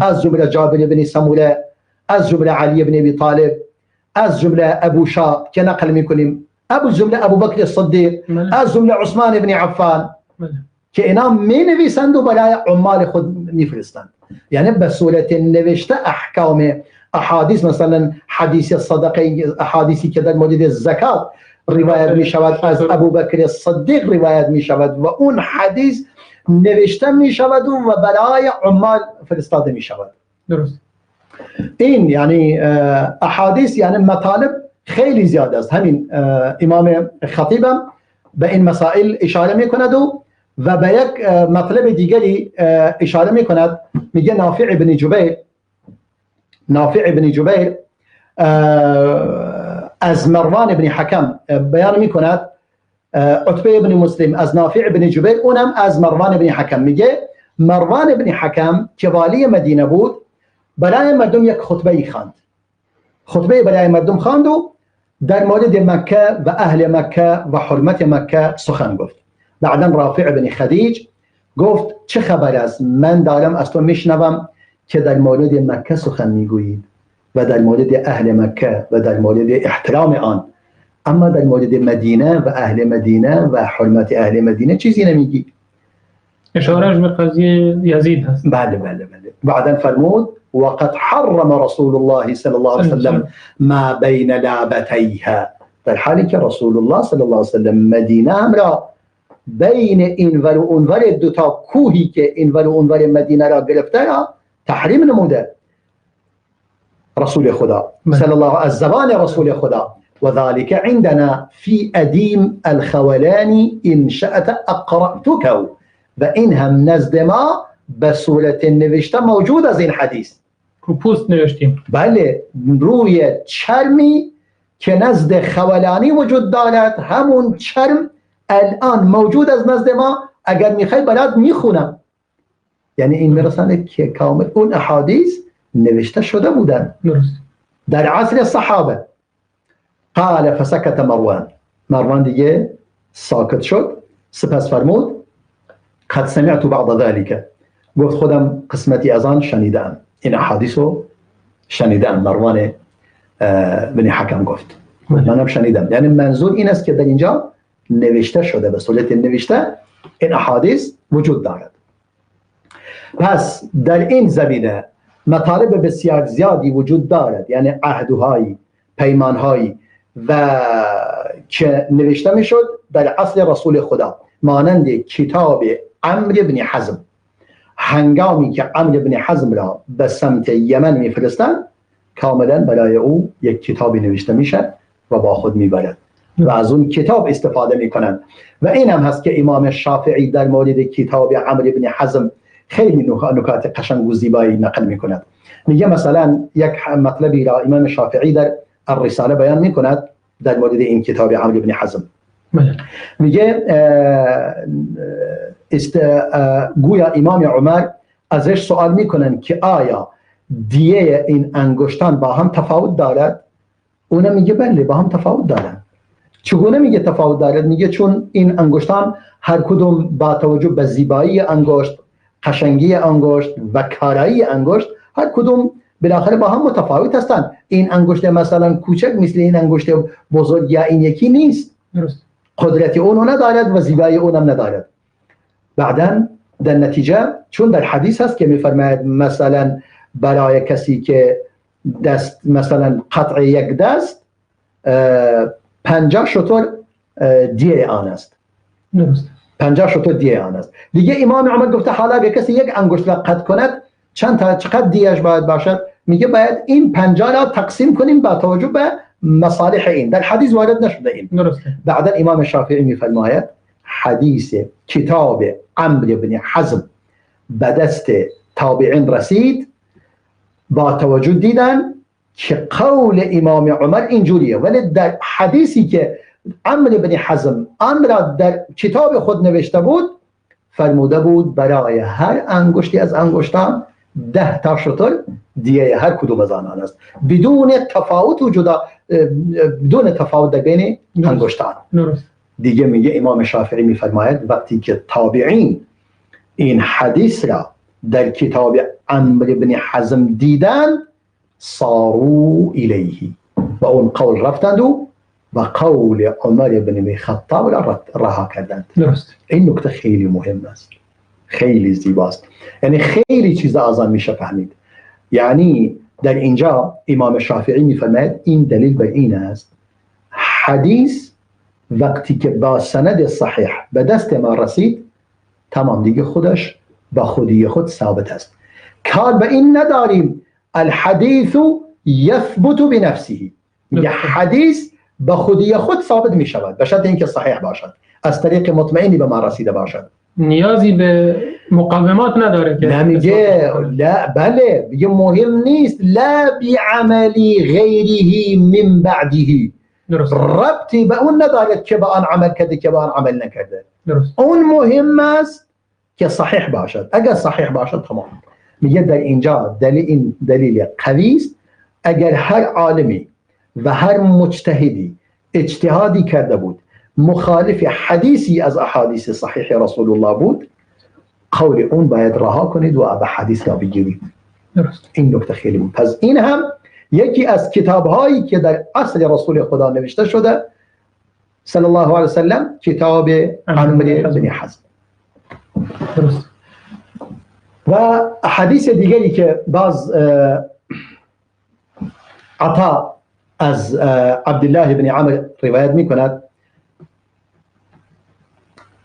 از جمله جابر بن سموره، از جمله علی بن ابی طالب، از جمله ابو شا که نقل میکنیم، ابو جمله ابو بکر الصدیق، از جمله عثمان بن عفان، که اینا می نویسند و برای عمال خود میفرستند. یعنی به صورت نوشته احکام احادیث، مثلا حدیث صدقه، احادیثی که در مورد زکات روایت می شود از ابو بکر صدیق روایت می شود و اون حدیث نوشته می شود و برای عمال فرستاده می شود. درست. این یعنی احادیث، یعنی مطالب خیلی زیاد است. همین امام خطیبم به این مسائل اشاره می کند و به یک مطلب دیگری اشاره می کند. میگه نافع بن جبیر، نافع بن جبیر از مروان بن حکم بیان می کند، عتبه بن مسلم از نافع بن جبیر، اونم از مروان بن حکم. میگه مروان بن حکم که والی مدینه بود، برای مردم یک خطبه خواند، خطبه برای مردم خواند و در مورد مکه و اهل مکه و حرمت مکه سخن گفت. بعدا رافع بن خدیج گفت چه خبر است؟ من دارم از تو میشنوم که در مورد مکه سخن میگویید و در مورد اهل مکه و در مورد احترام آن، اما در مورد مدینه و اهل مدینه و حرمت اهل مدینه چیزی نمیگی. اشارهش به قضیه یزید هست. بله بله بله. بعدا فرمود وقد حرم رسول الله صلی الله علیه وسلم ما بین لابتیها، در حالی که رسول الله صلی الله علیه وسلم مدینه هم را بین اینور و اونور دو تا کوهی که اینور و اونور مدینه را گرفته را تحریم نموده رسول خدا صلی الله از زبان رسول خدا. وذلك عندنا في أديم الخولاني إن شأت أقرأتك، و این هم نزد ما به صورت نوشته موجود از این حدیث. رو پوست نوشتیم. بله، روی چرمی که نزد خولانی وجود دارد، همون چرم الان موجود از نزد ما، اگر میخوای برات میخونم. یعنی این میرسانه که کامل اون احادیث نوشته شده بودن در عصر صحابه. قال فسکت مروان، مروان دیگه ساکت شد. سپس فرمود قد سمعت بعض ذلك، گفت خودم قسمتی از آن شنیدم، این احادیث رو شنیدم. مروان بن حکم گفت منم شنیدم. یعنی منظور این است که در اینجا نوشته شده، به صورت نوشته این احادیث وجود دارد. پس در این زمینه مطالب بسیار زیادی وجود دارد، یعنی عهدهایی، پیمانهایی و که نوشته میشد در عصر رسول خدا، مانند کتاب عمرو بن حزم. هنگامی که عمرو بن حزم را به سمت یمن میفرستند، کاملا برای او یک کتابی نوشته میشه و با خود میبرد و از اون کتاب استفاده میکنند. و این هم هست که امام شافعی در مورد کتاب عمرو بن حزم خیلی نکات قشنگ و زیبایی نقل میکند. میگه مثلا یک مطلبی را امام شافعی در الرساله بیان میکند در مورد این کتاب عمرو بن حزم. میگه گویا امام عمر ازش سوال میکنن که آیا دیه این انگشتان با هم تفاوت دارد؟ اونم میگه بله با هم تفاوت دارند. چگونه میگه تفاوت دارد؟ میگه چون این انگشتان هر کدوم با توجه به زیبایی انگشت، قشنگی انگشت و کارایی انگشت، هر کدوم بالاخره با هم متفاوت هستند. این انگشت مثلا کوچک مثل این انگشت بزرگ یا این یکی نیست. درست. قدرت اونو ندارد و زیبایی اونم ندارد. بعدا در نتیجه چون در حدیث هست که میفرماید مثلا برای کسی که دست مثلا قطع یک دست 50 شتر دیه آن است. درست. 50 شتر دیه آن است. دیگه امام عمر گفته حالا اگه کسی یک انگشت را قطع کند چند تا چقدر دیهش باید باشد؟ میگه باید این 50 را تقسیم کنیم با توجه به مصالح این. در حدیث وارد نشده این. درسته. بعدا امام شافعی میفرماید حدیث کتاب عمرو بن حزم به دست تابعین رسید، با توجه دیدن که قول امام عمر اینجوریه، ولی در حدیثی که عمرو بن حزم آن را در کتاب خود نوشته بود فرموده بود برای هر انگشتی از انگشتان 10 تا شتر دیه هر کدوم از آنان است، بدون تفاوت و جدا، بدون تفاوت در بین انگشتان. درست. دیگه میگه امام شافعی میفرماید وقتی که تابعین این حدیث را در کتاب عمرو بن حزم دیدند صاروا الیه، و اون قول رفتند و قول عمر بن خطاب را رها کردند. درست. این نکته خیلی مهم است، خیلی زیباست، یعنی خیلی چیز از آن میشه فهمید. یعنی در اینجا امام شافعی میفرماید این دلیل بر این است حدیث وقتی که با سند صحیح به دست ما رسید تمام دیگه خودش با خودی خود ثابت است. کار به این نداریم الحدیث یثبت بنفسه، میگه حدیث با خودی خود ثابت می شود به شرط اینکه صحیح باشد، از طریق مطمئنی به ما رسیده باشد، نیازی به مقاومات نداره که نمیگه لا، بله میگه مهم نیست، لا بعمل غیره من بعده. درست. ربطی به اون ندارد که به آن عمل کرده که به آن عمل نکرده. درست. اون مهم است که صحیح باشد، اگر صحیح باشد تمام. میگه در اینجا دلیل، این دلیل قوی است. اگر هر عالمی و هر مجتهدی اجتهادی کرده بود مخالف حدیثی از احادیث صحیح رسول الله بود، قول اون باید رها کنید و به حدیث را بگیرید. درست. این نکته خیلی مهم. پس این هم یکی از کتاب‌هایی که در اصل رسول خدا نوشته شده صلی الله علیه وسلم، کتاب عمرو بن حزم. درست. و حدیث دیگری که باز عطا از عبدالله بن عمر روایت میکند،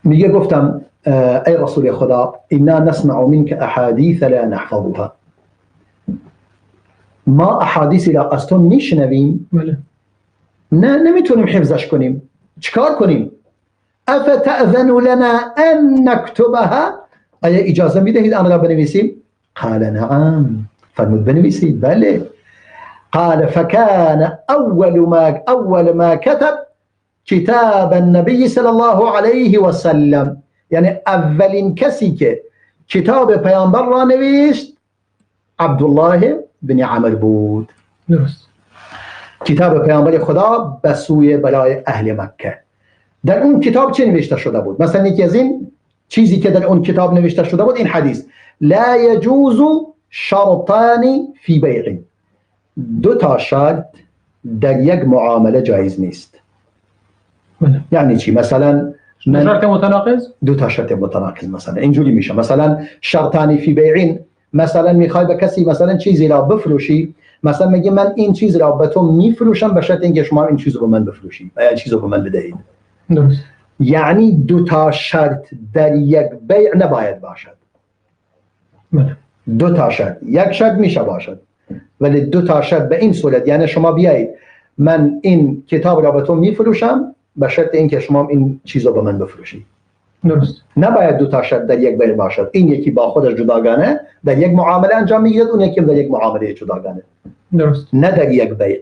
میگه گفتم ای رسول خدا انا نسمع منك احادیث لا نحفظها، ما احادیثی را از تو میشنویم نه نمیتونیم حفظش کنیم، چیکار کنیم؟ افتأذن لنا ان نكتبها، آیا اجازه میدهید آن را بنویسیم؟ قال نعم، فرمود بنویسید. بله. قال فكان اول ما كتب کتاب النبی صلی الله علیه و سلم، یعنی اولین کسی که کتاب پیامبر را نوشت عبدالله بن عمر بود. درست. کتاب پیامبر خدا به سوی برای اهل مکه. در اون کتاب چه نوشته شده بود؟ مثلا یکی از این چیزی که در اون کتاب نوشته شده بود این حدیث: لا یجوز شرطان فی بیع. دو تا شرط در یک معامله جایز نیست. بله. یعنی چی؟ مثلا شرط متناقض؟ دو تا شرط متناقض مثلا اینجوری میشه. مثلا شرطان فی بیع، مثلا میخوای به کسی مثلا چیزی را بفروشی، مثلا میگه من این چیز را به تو میفروشم به شرط اینکه شما این چیز رو به من بفروشی یا این چیز رو به من بدهید. درست. یعنی دو تا شرط در یک بیع نباید باشد. بله. دو تا شرط، یک شرط میشه باشد، ولی دو تا شرط به این صورت، یعنی شما بیایید من این کتاب را به تو میفروشم به شرط اینکه شما این چیز رو به من بفروشید. درست. نباید دو تا شرط در یک بیع باشد. این یکی با خودش جداگانه در یک معامله انجام میگیرد، اون یکی در یک معامله جداگانه. درست. نه در یک بیع.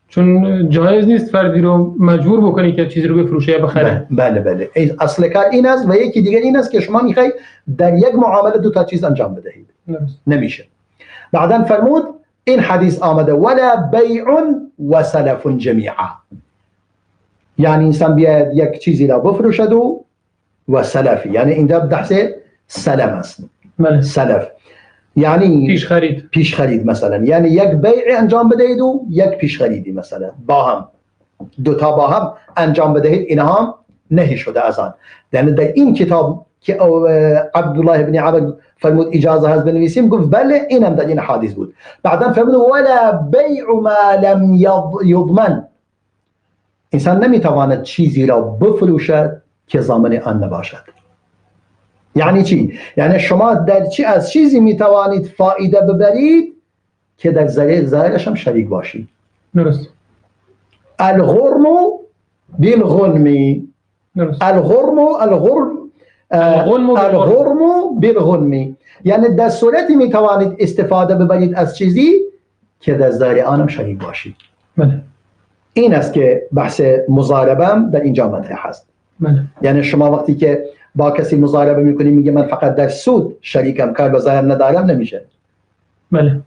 چون جایز نیست فردی رو مجبور بکنی که چیزی رو بفروشه یا بخره. بله بله. اصل کار این است و یکی دیگر این است که شما میخوای در یک معامله دو تا چیز انجام بدهید. درست. نمیشه. بعدا فرمود این حدیث آمده ولا بیع و سلف جمیعا، یعنی انسان بیاید یک چیزی را بفروشد و سلفی، یعنی اینجا بحث سلم است. بله. سلف یعنی پیش خرید. پیش خرید مثلا، یعنی یک بیع انجام بدهید و یک پیش خریدی مثلا با هم، دو تا با هم انجام بدهید، اینها هم نهی شده از آن. یعنی در این کتاب که عبدالله بن عمر فرمود اجازه هست بنویسیم، گفت بله اینم در این حدیث بود. بعدا فرمود ولا بیع ما لم یضمن، انسان نمیتواند چیزی را بفروشد که ضامن آن نباشد. یعنی چی؟ یعنی شما در چی از چیزی میتوانید فایده ببرید که در ضررش هم شریک باشید. درست. الغرم بالغنم. درست. الغرم الغرم بالغنم، یعنی در صورتی میتوانید استفاده ببرید از چیزی که در ضرر آن هم شریک باشید. بله. این است که بحث مضاربه هم در اینجا مطرح است. بله. یعنی شما وقتی که با کسی مضاربه میکنی میگه من فقط در سود شریکم، کار به ضرر ندارم، نمیشه. بله.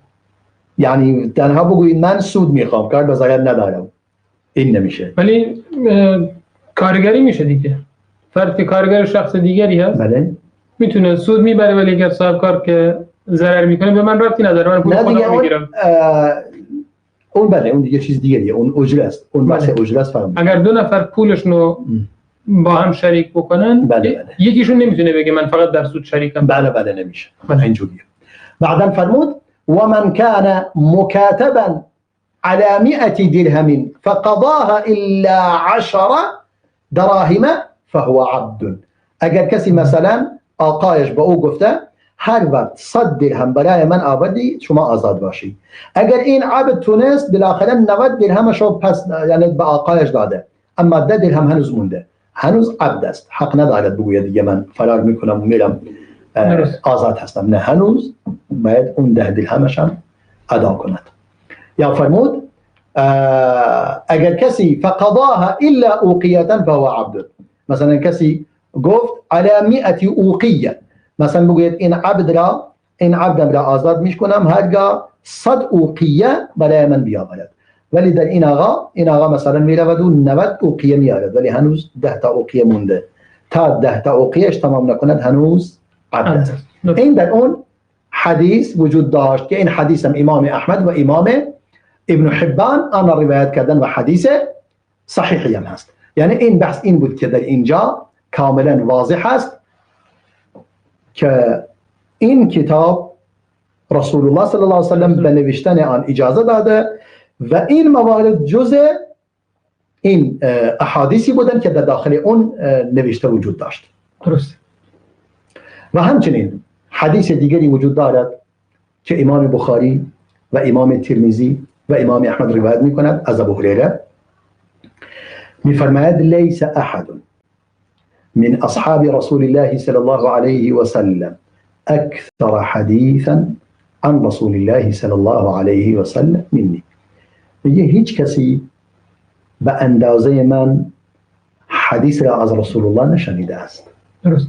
یعنی تنها بگویید من سود میخوام، کار به ضرر ندارم، این نمیشه. ولی کارگری میشه دیگه. فرد که کارگر شخص دیگری هست، بله، میتونه سود میبره، ولی اگر صاحب کار که ضرر میکنه به من ربطی نداره، من پول خودم میگیرم. اون بله، اون دیگه چیز دیگریه، اون اجره است، اون بحث اجره است. اگر دو نفر پولشون رو با هم شریک بکنن، بله بله، یکیشون نمیتونه بگه من فقط در سود شریکم. بله بله، نمیشه. بله. اینجوریه. بعدا فرمود ومن كان مكاتبا على 100 درهم فقضاها الا 10 دراهم فهو عبد. اگر کسی مثلا آقایش به او گفته هر وقت 100 درهم برای من آوردی شما آزاد باشی، اگر این عبد تونست بالاخره 90 درهمش رو پس یعنی به آقایش داده، اما 10 درهم هنوز مونده، هنوز عبد است، حق ندارد بگوید دیگه من فرار میکنم و میرم آزاد هستم، نه، هنوز باید اون 10 درهمش هم ادا کند. یا فرمود اگر کسی فقضاها الا اوقیه فهو عبد. مثلا کسی گفت على 100 اوقیه، مثلا بگوید این عبد را، این عبدم را آزاد میکنم هرگاه 100 اوقیه برای من بیاورد، ولی در این آقا، این آقا مثلا میرود و 90 اوقیه میارد، ولی هنوز 10 تا اوقیه مونده، تا 10 تا اوقیهش تمام نکند هنوز عبد است. این در اون حدیث وجود داشت که این حدیث هم امام احمد و امام ابن حبان آن را روایت کردن و حدیث صحیحی هم هست. یعنی این بحث این بود که در اینجا کاملا واضح است که این کتاب رسول الله صلی الله علیه و سلم به نوشتن آن اجازه داده و این موارد جزء این احادیثی بودن که در داخل اون نوشته وجود داشت. درست. و همچنین حدیث دیگری وجود دارد که امام بخاری و امام ترمذی و امام احمد روایت میکند از ابو هریره، میفرماید لیس احد من اصحاب رسول الله صلی الله علیه و سلم اکثر حدیثا عن رسول الله صلی الله علیه و سلم منی. میگه هیچ کسی به اندازه من حدیث را از رسول الله نشنیده است. درست.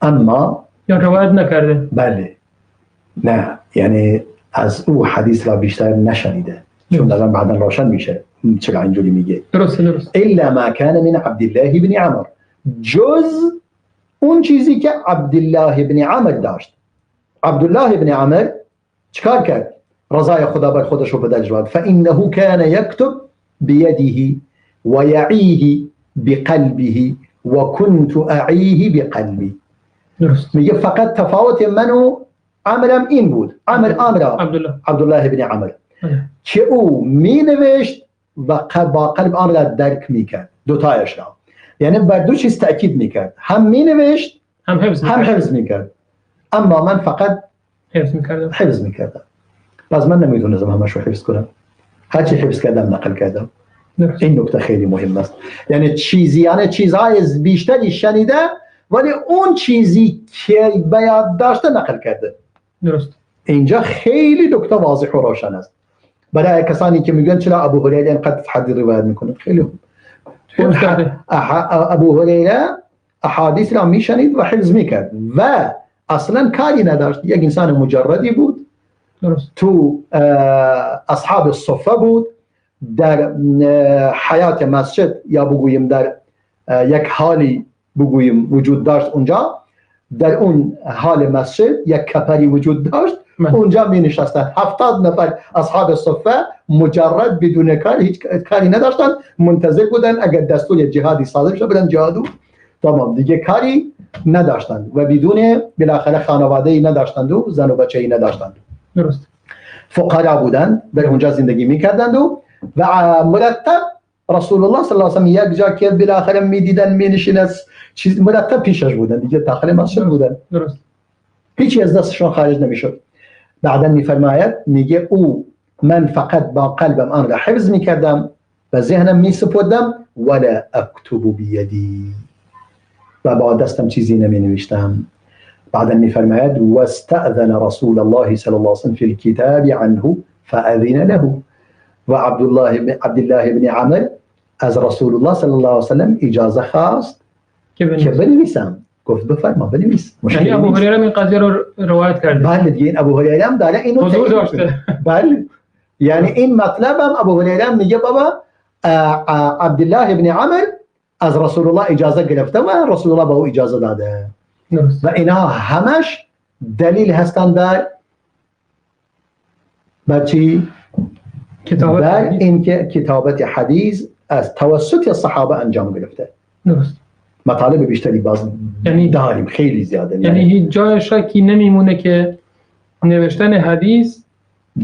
اما یا روایت نکرده. بله، نه، یعنی از او حدیث را بیشتر نشنیده، چون الان بعدا روشن میشه چرا اینجوری میگه. درست درست. الا ما کان من عبدالله بن عمر، جز اون چیزی که عبدالله بن عمر داشت. عبدالله بن عمر چیکار کرد؟ رضای خدا بر خودش و پدرش باد. فانه كان يكتب بيده ويعيه بقلبه وكنت اعيه بقلبي. درست. میگه فقط تفاوت من و عمرم این بود، عمر عبدالله بن عمر که او می نوشت و با قلب آن را درک میکرد، دوتایش را، یعنی بر دو چیز تاکید میکرد، هم می نوشت هم حفظ میکرد، اما من فقط حفظ میکردم. باز من نمیتونستم همش رو حفظ کنم، هرچی حفظ کردم نقل کردم. این نکته خیلی مهم است، یعنی چیزی، یعنی چیزهای بیشتری شنیده ولی اون چیزی که به یاد داشته نقل کرده. درست. اینجا خیلی نکته واضح و روشن است برای کسانی که میگن چرا ابو هریره اینقدر حدیث روایت میکنه. خیلی خوب، ابو هریره احادیث را میشنید و حفظ میکرد و اصلا کاری نداشت، یک انسان مجردی بود. درست. تو اصحاب الصفه بود، در حیات مسجد یا بگوییم در یک حالی بگوییم وجود داشت اونجا، در اون حال مسجد یک کپری وجود داشت، اونجا می نشستن 70 نفر اصحاب صفه مجرد بدون کار، هیچ کاری نداشتن، منتظر بودن اگر دستور جهادی صادر شه برن جهادو، تمام، دیگه کاری نداشتن و بدون بالاخره خانواده ای نداشتند و زن و بچه ای نداشتند. درست. فقرا بودن، در اونجا زندگی میکردند و مرتب رسول الله صلی الله علیه و سلم یک جا که بالاخره میدیدن مینشینست چیز مرتب پیشش بودن دیگه، داخل مسجد بودن. درست. هیچی از دستشون خارج نمیشد. بعدا میفرماید، میگه او من فقط با قلبم آن را حفظ میکردم و ذهنم میسپردم، ولا اکتب بیدی، و با دستم چیزی نمی نوشتم. بعدا میفرماید واستأذن رسول الله صلی الله علیه و سلم فی الكتاب عنه فأذن له. و عبدالله بن عمر از رسول الله صلی الله علیه و سلم اجازه خواست که بنویسم. گفت بفرما بنویس. یعنی ابو هریره این قضیه رو روایت کرده. بله دیگه، این ابو هریره هم داره اینو حضور داشته. بله، یعنی این مطلبم ابو هریره میگه بابا عبدالله بن عمر از رسول الله اجازه گرفته و رسول الله به او اجازه داده. و اینها همش دلیل هستند بر چی؟ بر اینکه کتابت حدیث از توسط صحابه انجام گرفته. درست. مطالب بیشتری باز یعنی داریم، خیلی زیاده، یعنی هیچ جای شکی نمیمونه که نوشتن حدیث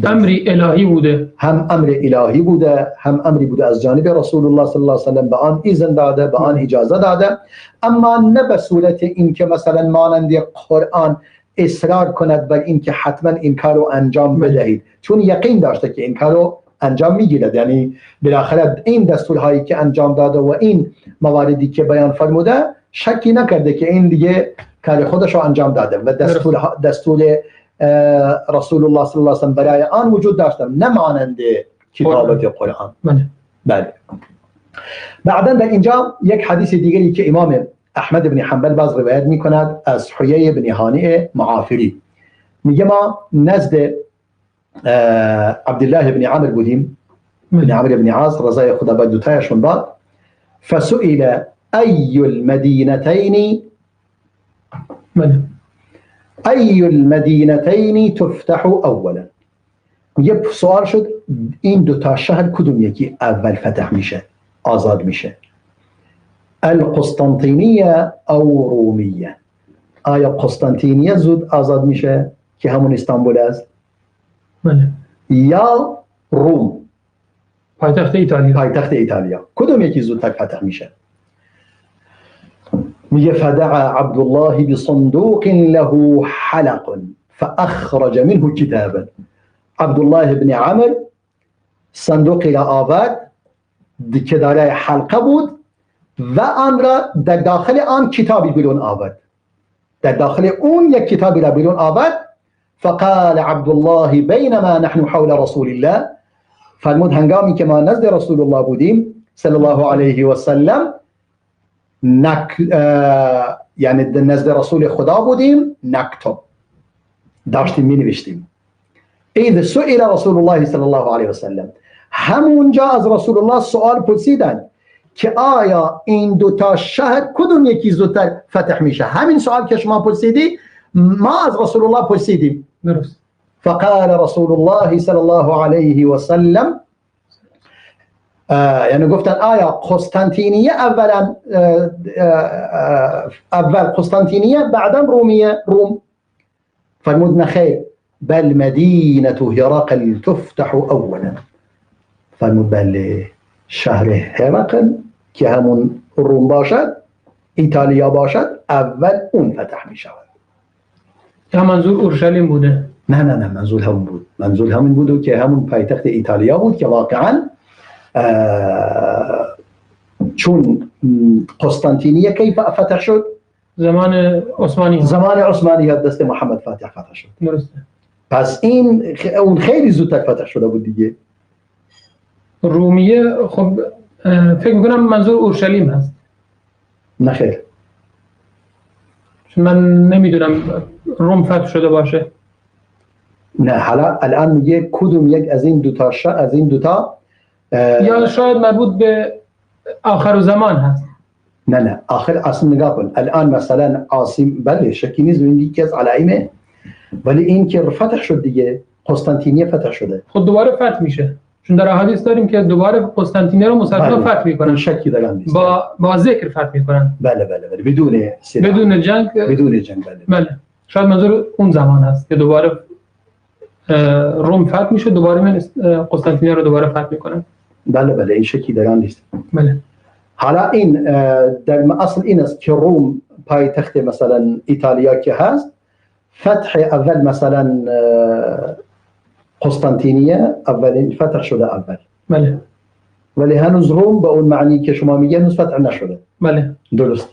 امری الهی بوده، هم امر الهی بوده، هم امری بوده از جانب رسول الله صلی الله علیه و سلم، به آن اذن داده، به آن اجازه داده، اما نه به صورت اینکه مثلا مانند قرآن اصرار کند بر اینکه حتما این کارو انجام بدهید، چون یقین داشته که این کارو انجام میگیرد. یعنی بالاخره این دستورهایی که انجام داده و این مواردی که بیان فرموده شکی نکرده که این دیگه کار خودش رو انجام داده و دستور رسول الله صلی الله علیه و سلم برای آن وجود داشته، نه مانند کتابت قرآن. بله. بعدا در اینجا یک حدیث دیگری که امام احمد بن حنبل باز روایت میکند از حیی بن هانئ معافری، میگه ما نزد عبدالله بن عمر بودیم، بن عمر بن عاص رضای خدا بر دوتایشون باد. فسئل ای المدینتین، ای المدینتین تفتح اولا. یه سوال شد این دو تا شهر کدوم یکی اول فتح میشه، آزاد میشه؟ القسطنطینیه او رومیه. آیا قسطنطینیه زود آزاد میشه که همون استانبول است؟ بله. یا روم پایتخت ایتالیا؟ پایتخت ایتالیا کدوم یکی زودتر فتح میشه؟ میگه فدعا عبدالله بصندوق له حلق فاخرج منه کتابا. عبدالله بن عمر صندوقی را آورد که دارای حلقه بود و آن را در داخل آن کتابی بیرون آورد، در داخل اون یک کتابی را بیرون آورد. فقال عبدالله بينما نحن حول رسول الله فرمود هنگامی که ما نزد رسول الله بودیم صلی الله علیه و سلم، یعنی نزد رسول خدا بودیم، نکتب، داشتیم می نوشتیم. اذ سئل رسول الله صلی الله علیه و سلم، همونجا از رسول الله سوال پرسیدن که آیا این دوتا شهر کدوم یکی زودتر فتح میشه؟ همین سوال که شما پرسیدی ما از رسول الله پرسیدیم. درست. فقال رسول الله صلی الله علیه و سلم، یعنی گفتن آیا قسطنطینیه اولا، اول قسطنطینیه بعدا رومیه، روم. فرمود نخیر، بل مدینه هرقل تفتح اولا. فرمود بله، شهر هرقل که همون روم باشد، ایتالیا باشد، اول اون فتح می شود. یا منظور اورشلیم بوده؟ نه نه نه، منظور همون بود، منظور همون بود که همون پایتخت ایتالیا بود که واقعا چون قسطنطینیه کی فتح شد؟ زمان عثمانی، زمان عثمانی دست محمد فاتح فتح شد. درسته. پس این اون خیلی زودتر فتح شده بود دیگه. رومیه خب فکر میکنم منظور اورشلیم هست. نه خیر، چون من نمیدونم روم فتح شده باشه. نه حالا الان میگه کدوم یک از این دوتا از این دوتا، یا شاید مربوط به آخر زمان هست. نه نه، آخر اصلا نگاه کن الان مثلا عاصم، بله شکی نیست این یکی از علائمه، ولی این که فتح شد دیگه، قسطنطینیه فتح شده. خب دوباره فتح میشه، چون در احادیث داریم که دوباره قسطنطینیه رو مسلمان فتح میکنن. شکی در نیست. با ذکر فتح میکنن. بله بله بله، بدون سلاح، بدون جنگ، بدون جنگ. بله بله، شاید منظور اون زمان هست که دوباره روم فتح میشه، دوباره من قسطنطینیه رو دوباره فتح میکنن. بله بله، این شکی در آن نیست. بله. حالا این در اصل این است که روم پایتخت مثلا ایتالیا که هست، فتح اول مثلا قسطنطینیه اولین فتح شده اول. بله. ولی هنوز روم به اون معنی که شما میگه هنوز فتح نشده. بله. درست.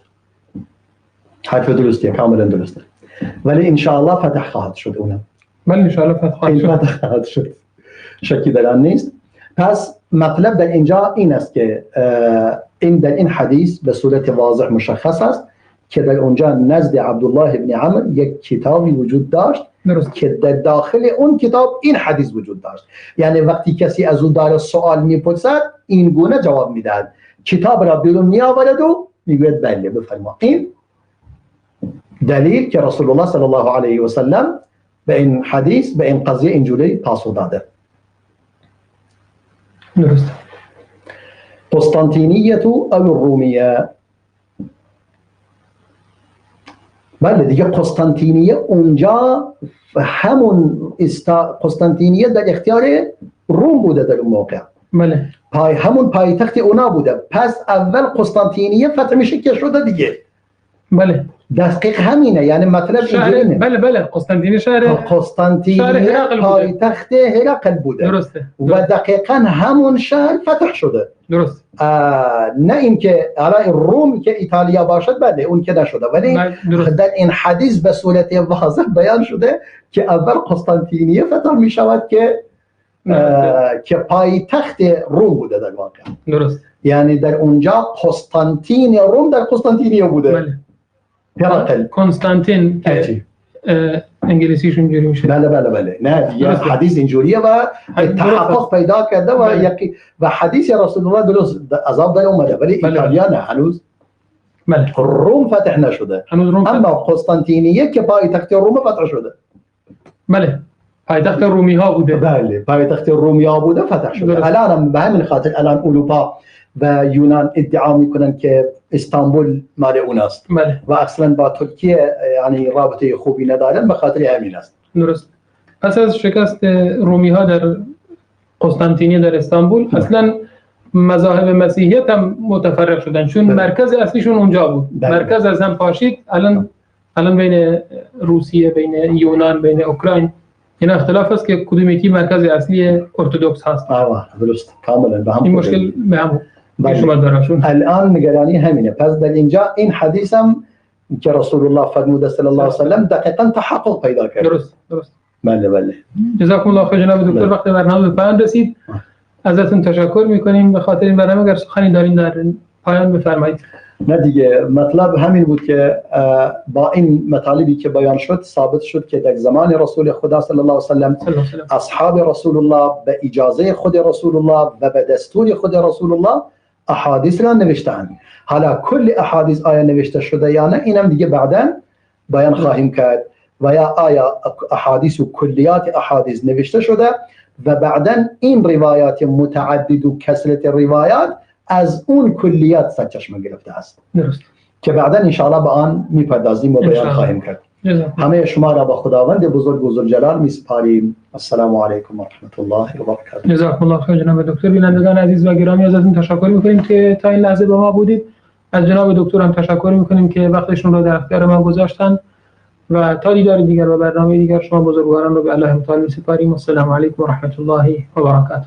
حرف درستیه، کاملا درسته. ولی ان شاء الله فتح خواهد شد اونم. بله ان شاء الله فتح خواهد شد. فتح خواهد شد. شکی در آن نیست. پس مطلب در اینجا این است که این در این حدیث به صورت واضح مشخص است که در اونجا نزد عبدالله بن عمر یک کتابی وجود داشت. درست. که در داخل اون کتاب این حدیث وجود داشت. یعنی وقتی کسی از او داره سوال میپرسد این گونه جواب میدهد، کتاب را بیرون میآورد و میگوید بله بفرما. این دلیل که رسول الله صلی الله علیه و سلم به این حدیث، به این قضیه اینجوری پاسخ داده. درست. قسطنطینیه او الرومیه. بله دیگه، قسطنطینیه اونجا همون قسطنطینیه در اختیار روم بوده در اون موقع. بله. همون پایتخت اونا بوده. پس اول قسطنطینیه فتح میشه که شده دیگه. بله. دقیق همینه، یعنی مطلب اینجوریه. بله بله، قسطنطینیه شهر قسطنطینیه پایتخت هرقل بوده. درسته. و دقیقاً همون شهر فتح شده. درست. نه اینکه حالا روم که ایتالیا باشد، بله اون که نشده، ولی در این حدیث به صورت واضح بیان شده که اول قسطنطینیه فتح می شود که پایتخت روم بوده در واقع. درست. یعنی در اونجا قسطنطین روم در قسطنطینیه بوده. بله. هرقل کنستانتین که انگلیسیش اینجوری میشه. بله بله بله، نه دیگه حدیث اینجوریه و تحقق پیدا کرده و یکی و حدیث رسول الله درست عذاب در اومده، ولی ایتالیا نه هنوز. بله. روم فتح نشده هنوز روم، اما قسطنطینیه که پایتخت روم فتح شده. بله، پایتخت رومی ها بوده. بله، پایتخت رومی ها بوده، فتح شده. الان به همین خاطر الان اروپا و یونان ادعا میکنن که استانبول مال اوناست. بله. و اصلا با ترکیه یعنی رابطه خوبی ندارن به خاطر همین است. درست. پس از شکست رومی ها در قسطنطینیه در استانبول، اصلا مذاهب مسیحیت هم متفرق شدن، چون بله. مرکز اصلیشون اونجا بود. بله. مرکز از هم پاشید. الان بین روسیه، بین یونان، بین اوکراین اینا اختلاف است که کدوم یکی مرکز اصلی ارتدوکس هست. آه درست، کاملا به هم این مشکل به هم شما دارشون. الان نگرانی همینه. پس در اینجا این حدیث هم که رسول الله فرموده صلی الله علیه و سلم دقیقاً تحقق پیدا کرد. درست درست. بله بله. جزاکم الله خیر جناب دکتر. وقت برنامه به پایان رسید. ازتون تشکر میکنیم به خاطر این برنامه. اگر سخنی دارین در پایان بفرمایید. نه دیگه، مطلب همین بود که با این مطالبی که بیان شد ثابت شد که در زمان رسول خدا صلی الله علیه و سلم اصحاب رسول الله به اجازه خود رسول الله و به دستور خود رسول الله احادیث را نوشتند. حالا کل احادیث آیا نوشته شده یا نه، اینم دیگه بعدا بیان خواهیم کرد. و یا آیا احادیث و کلیات احادیث نوشته شده و بعدا این روایات متعدد و کثرت روایات از اون کلیات سرچشمه گرفته است. درست. که بعدا انشاءالله به آن میپردازیم و بیان خواهیم کرد. همه شما را به خداوند بزرگ و ذوالجلال میسپاریم. السلام علیکم و رحمت الله و برکاته. جزاکم الله خیر جناب دکتر. بینندگان عزیز و گرامی، ازتون تشکر میکنیم که تا این لحظه با ما بودید. از جناب دکتر هم تشکر میکنیم که وقتشون را در اختیار ما گذاشتن و تا دیدار دیگر و برنامه دیگر شما بزرگواران رو به الله متعال میسپاریم. السلام علیکم و رحمت الله و برکاته.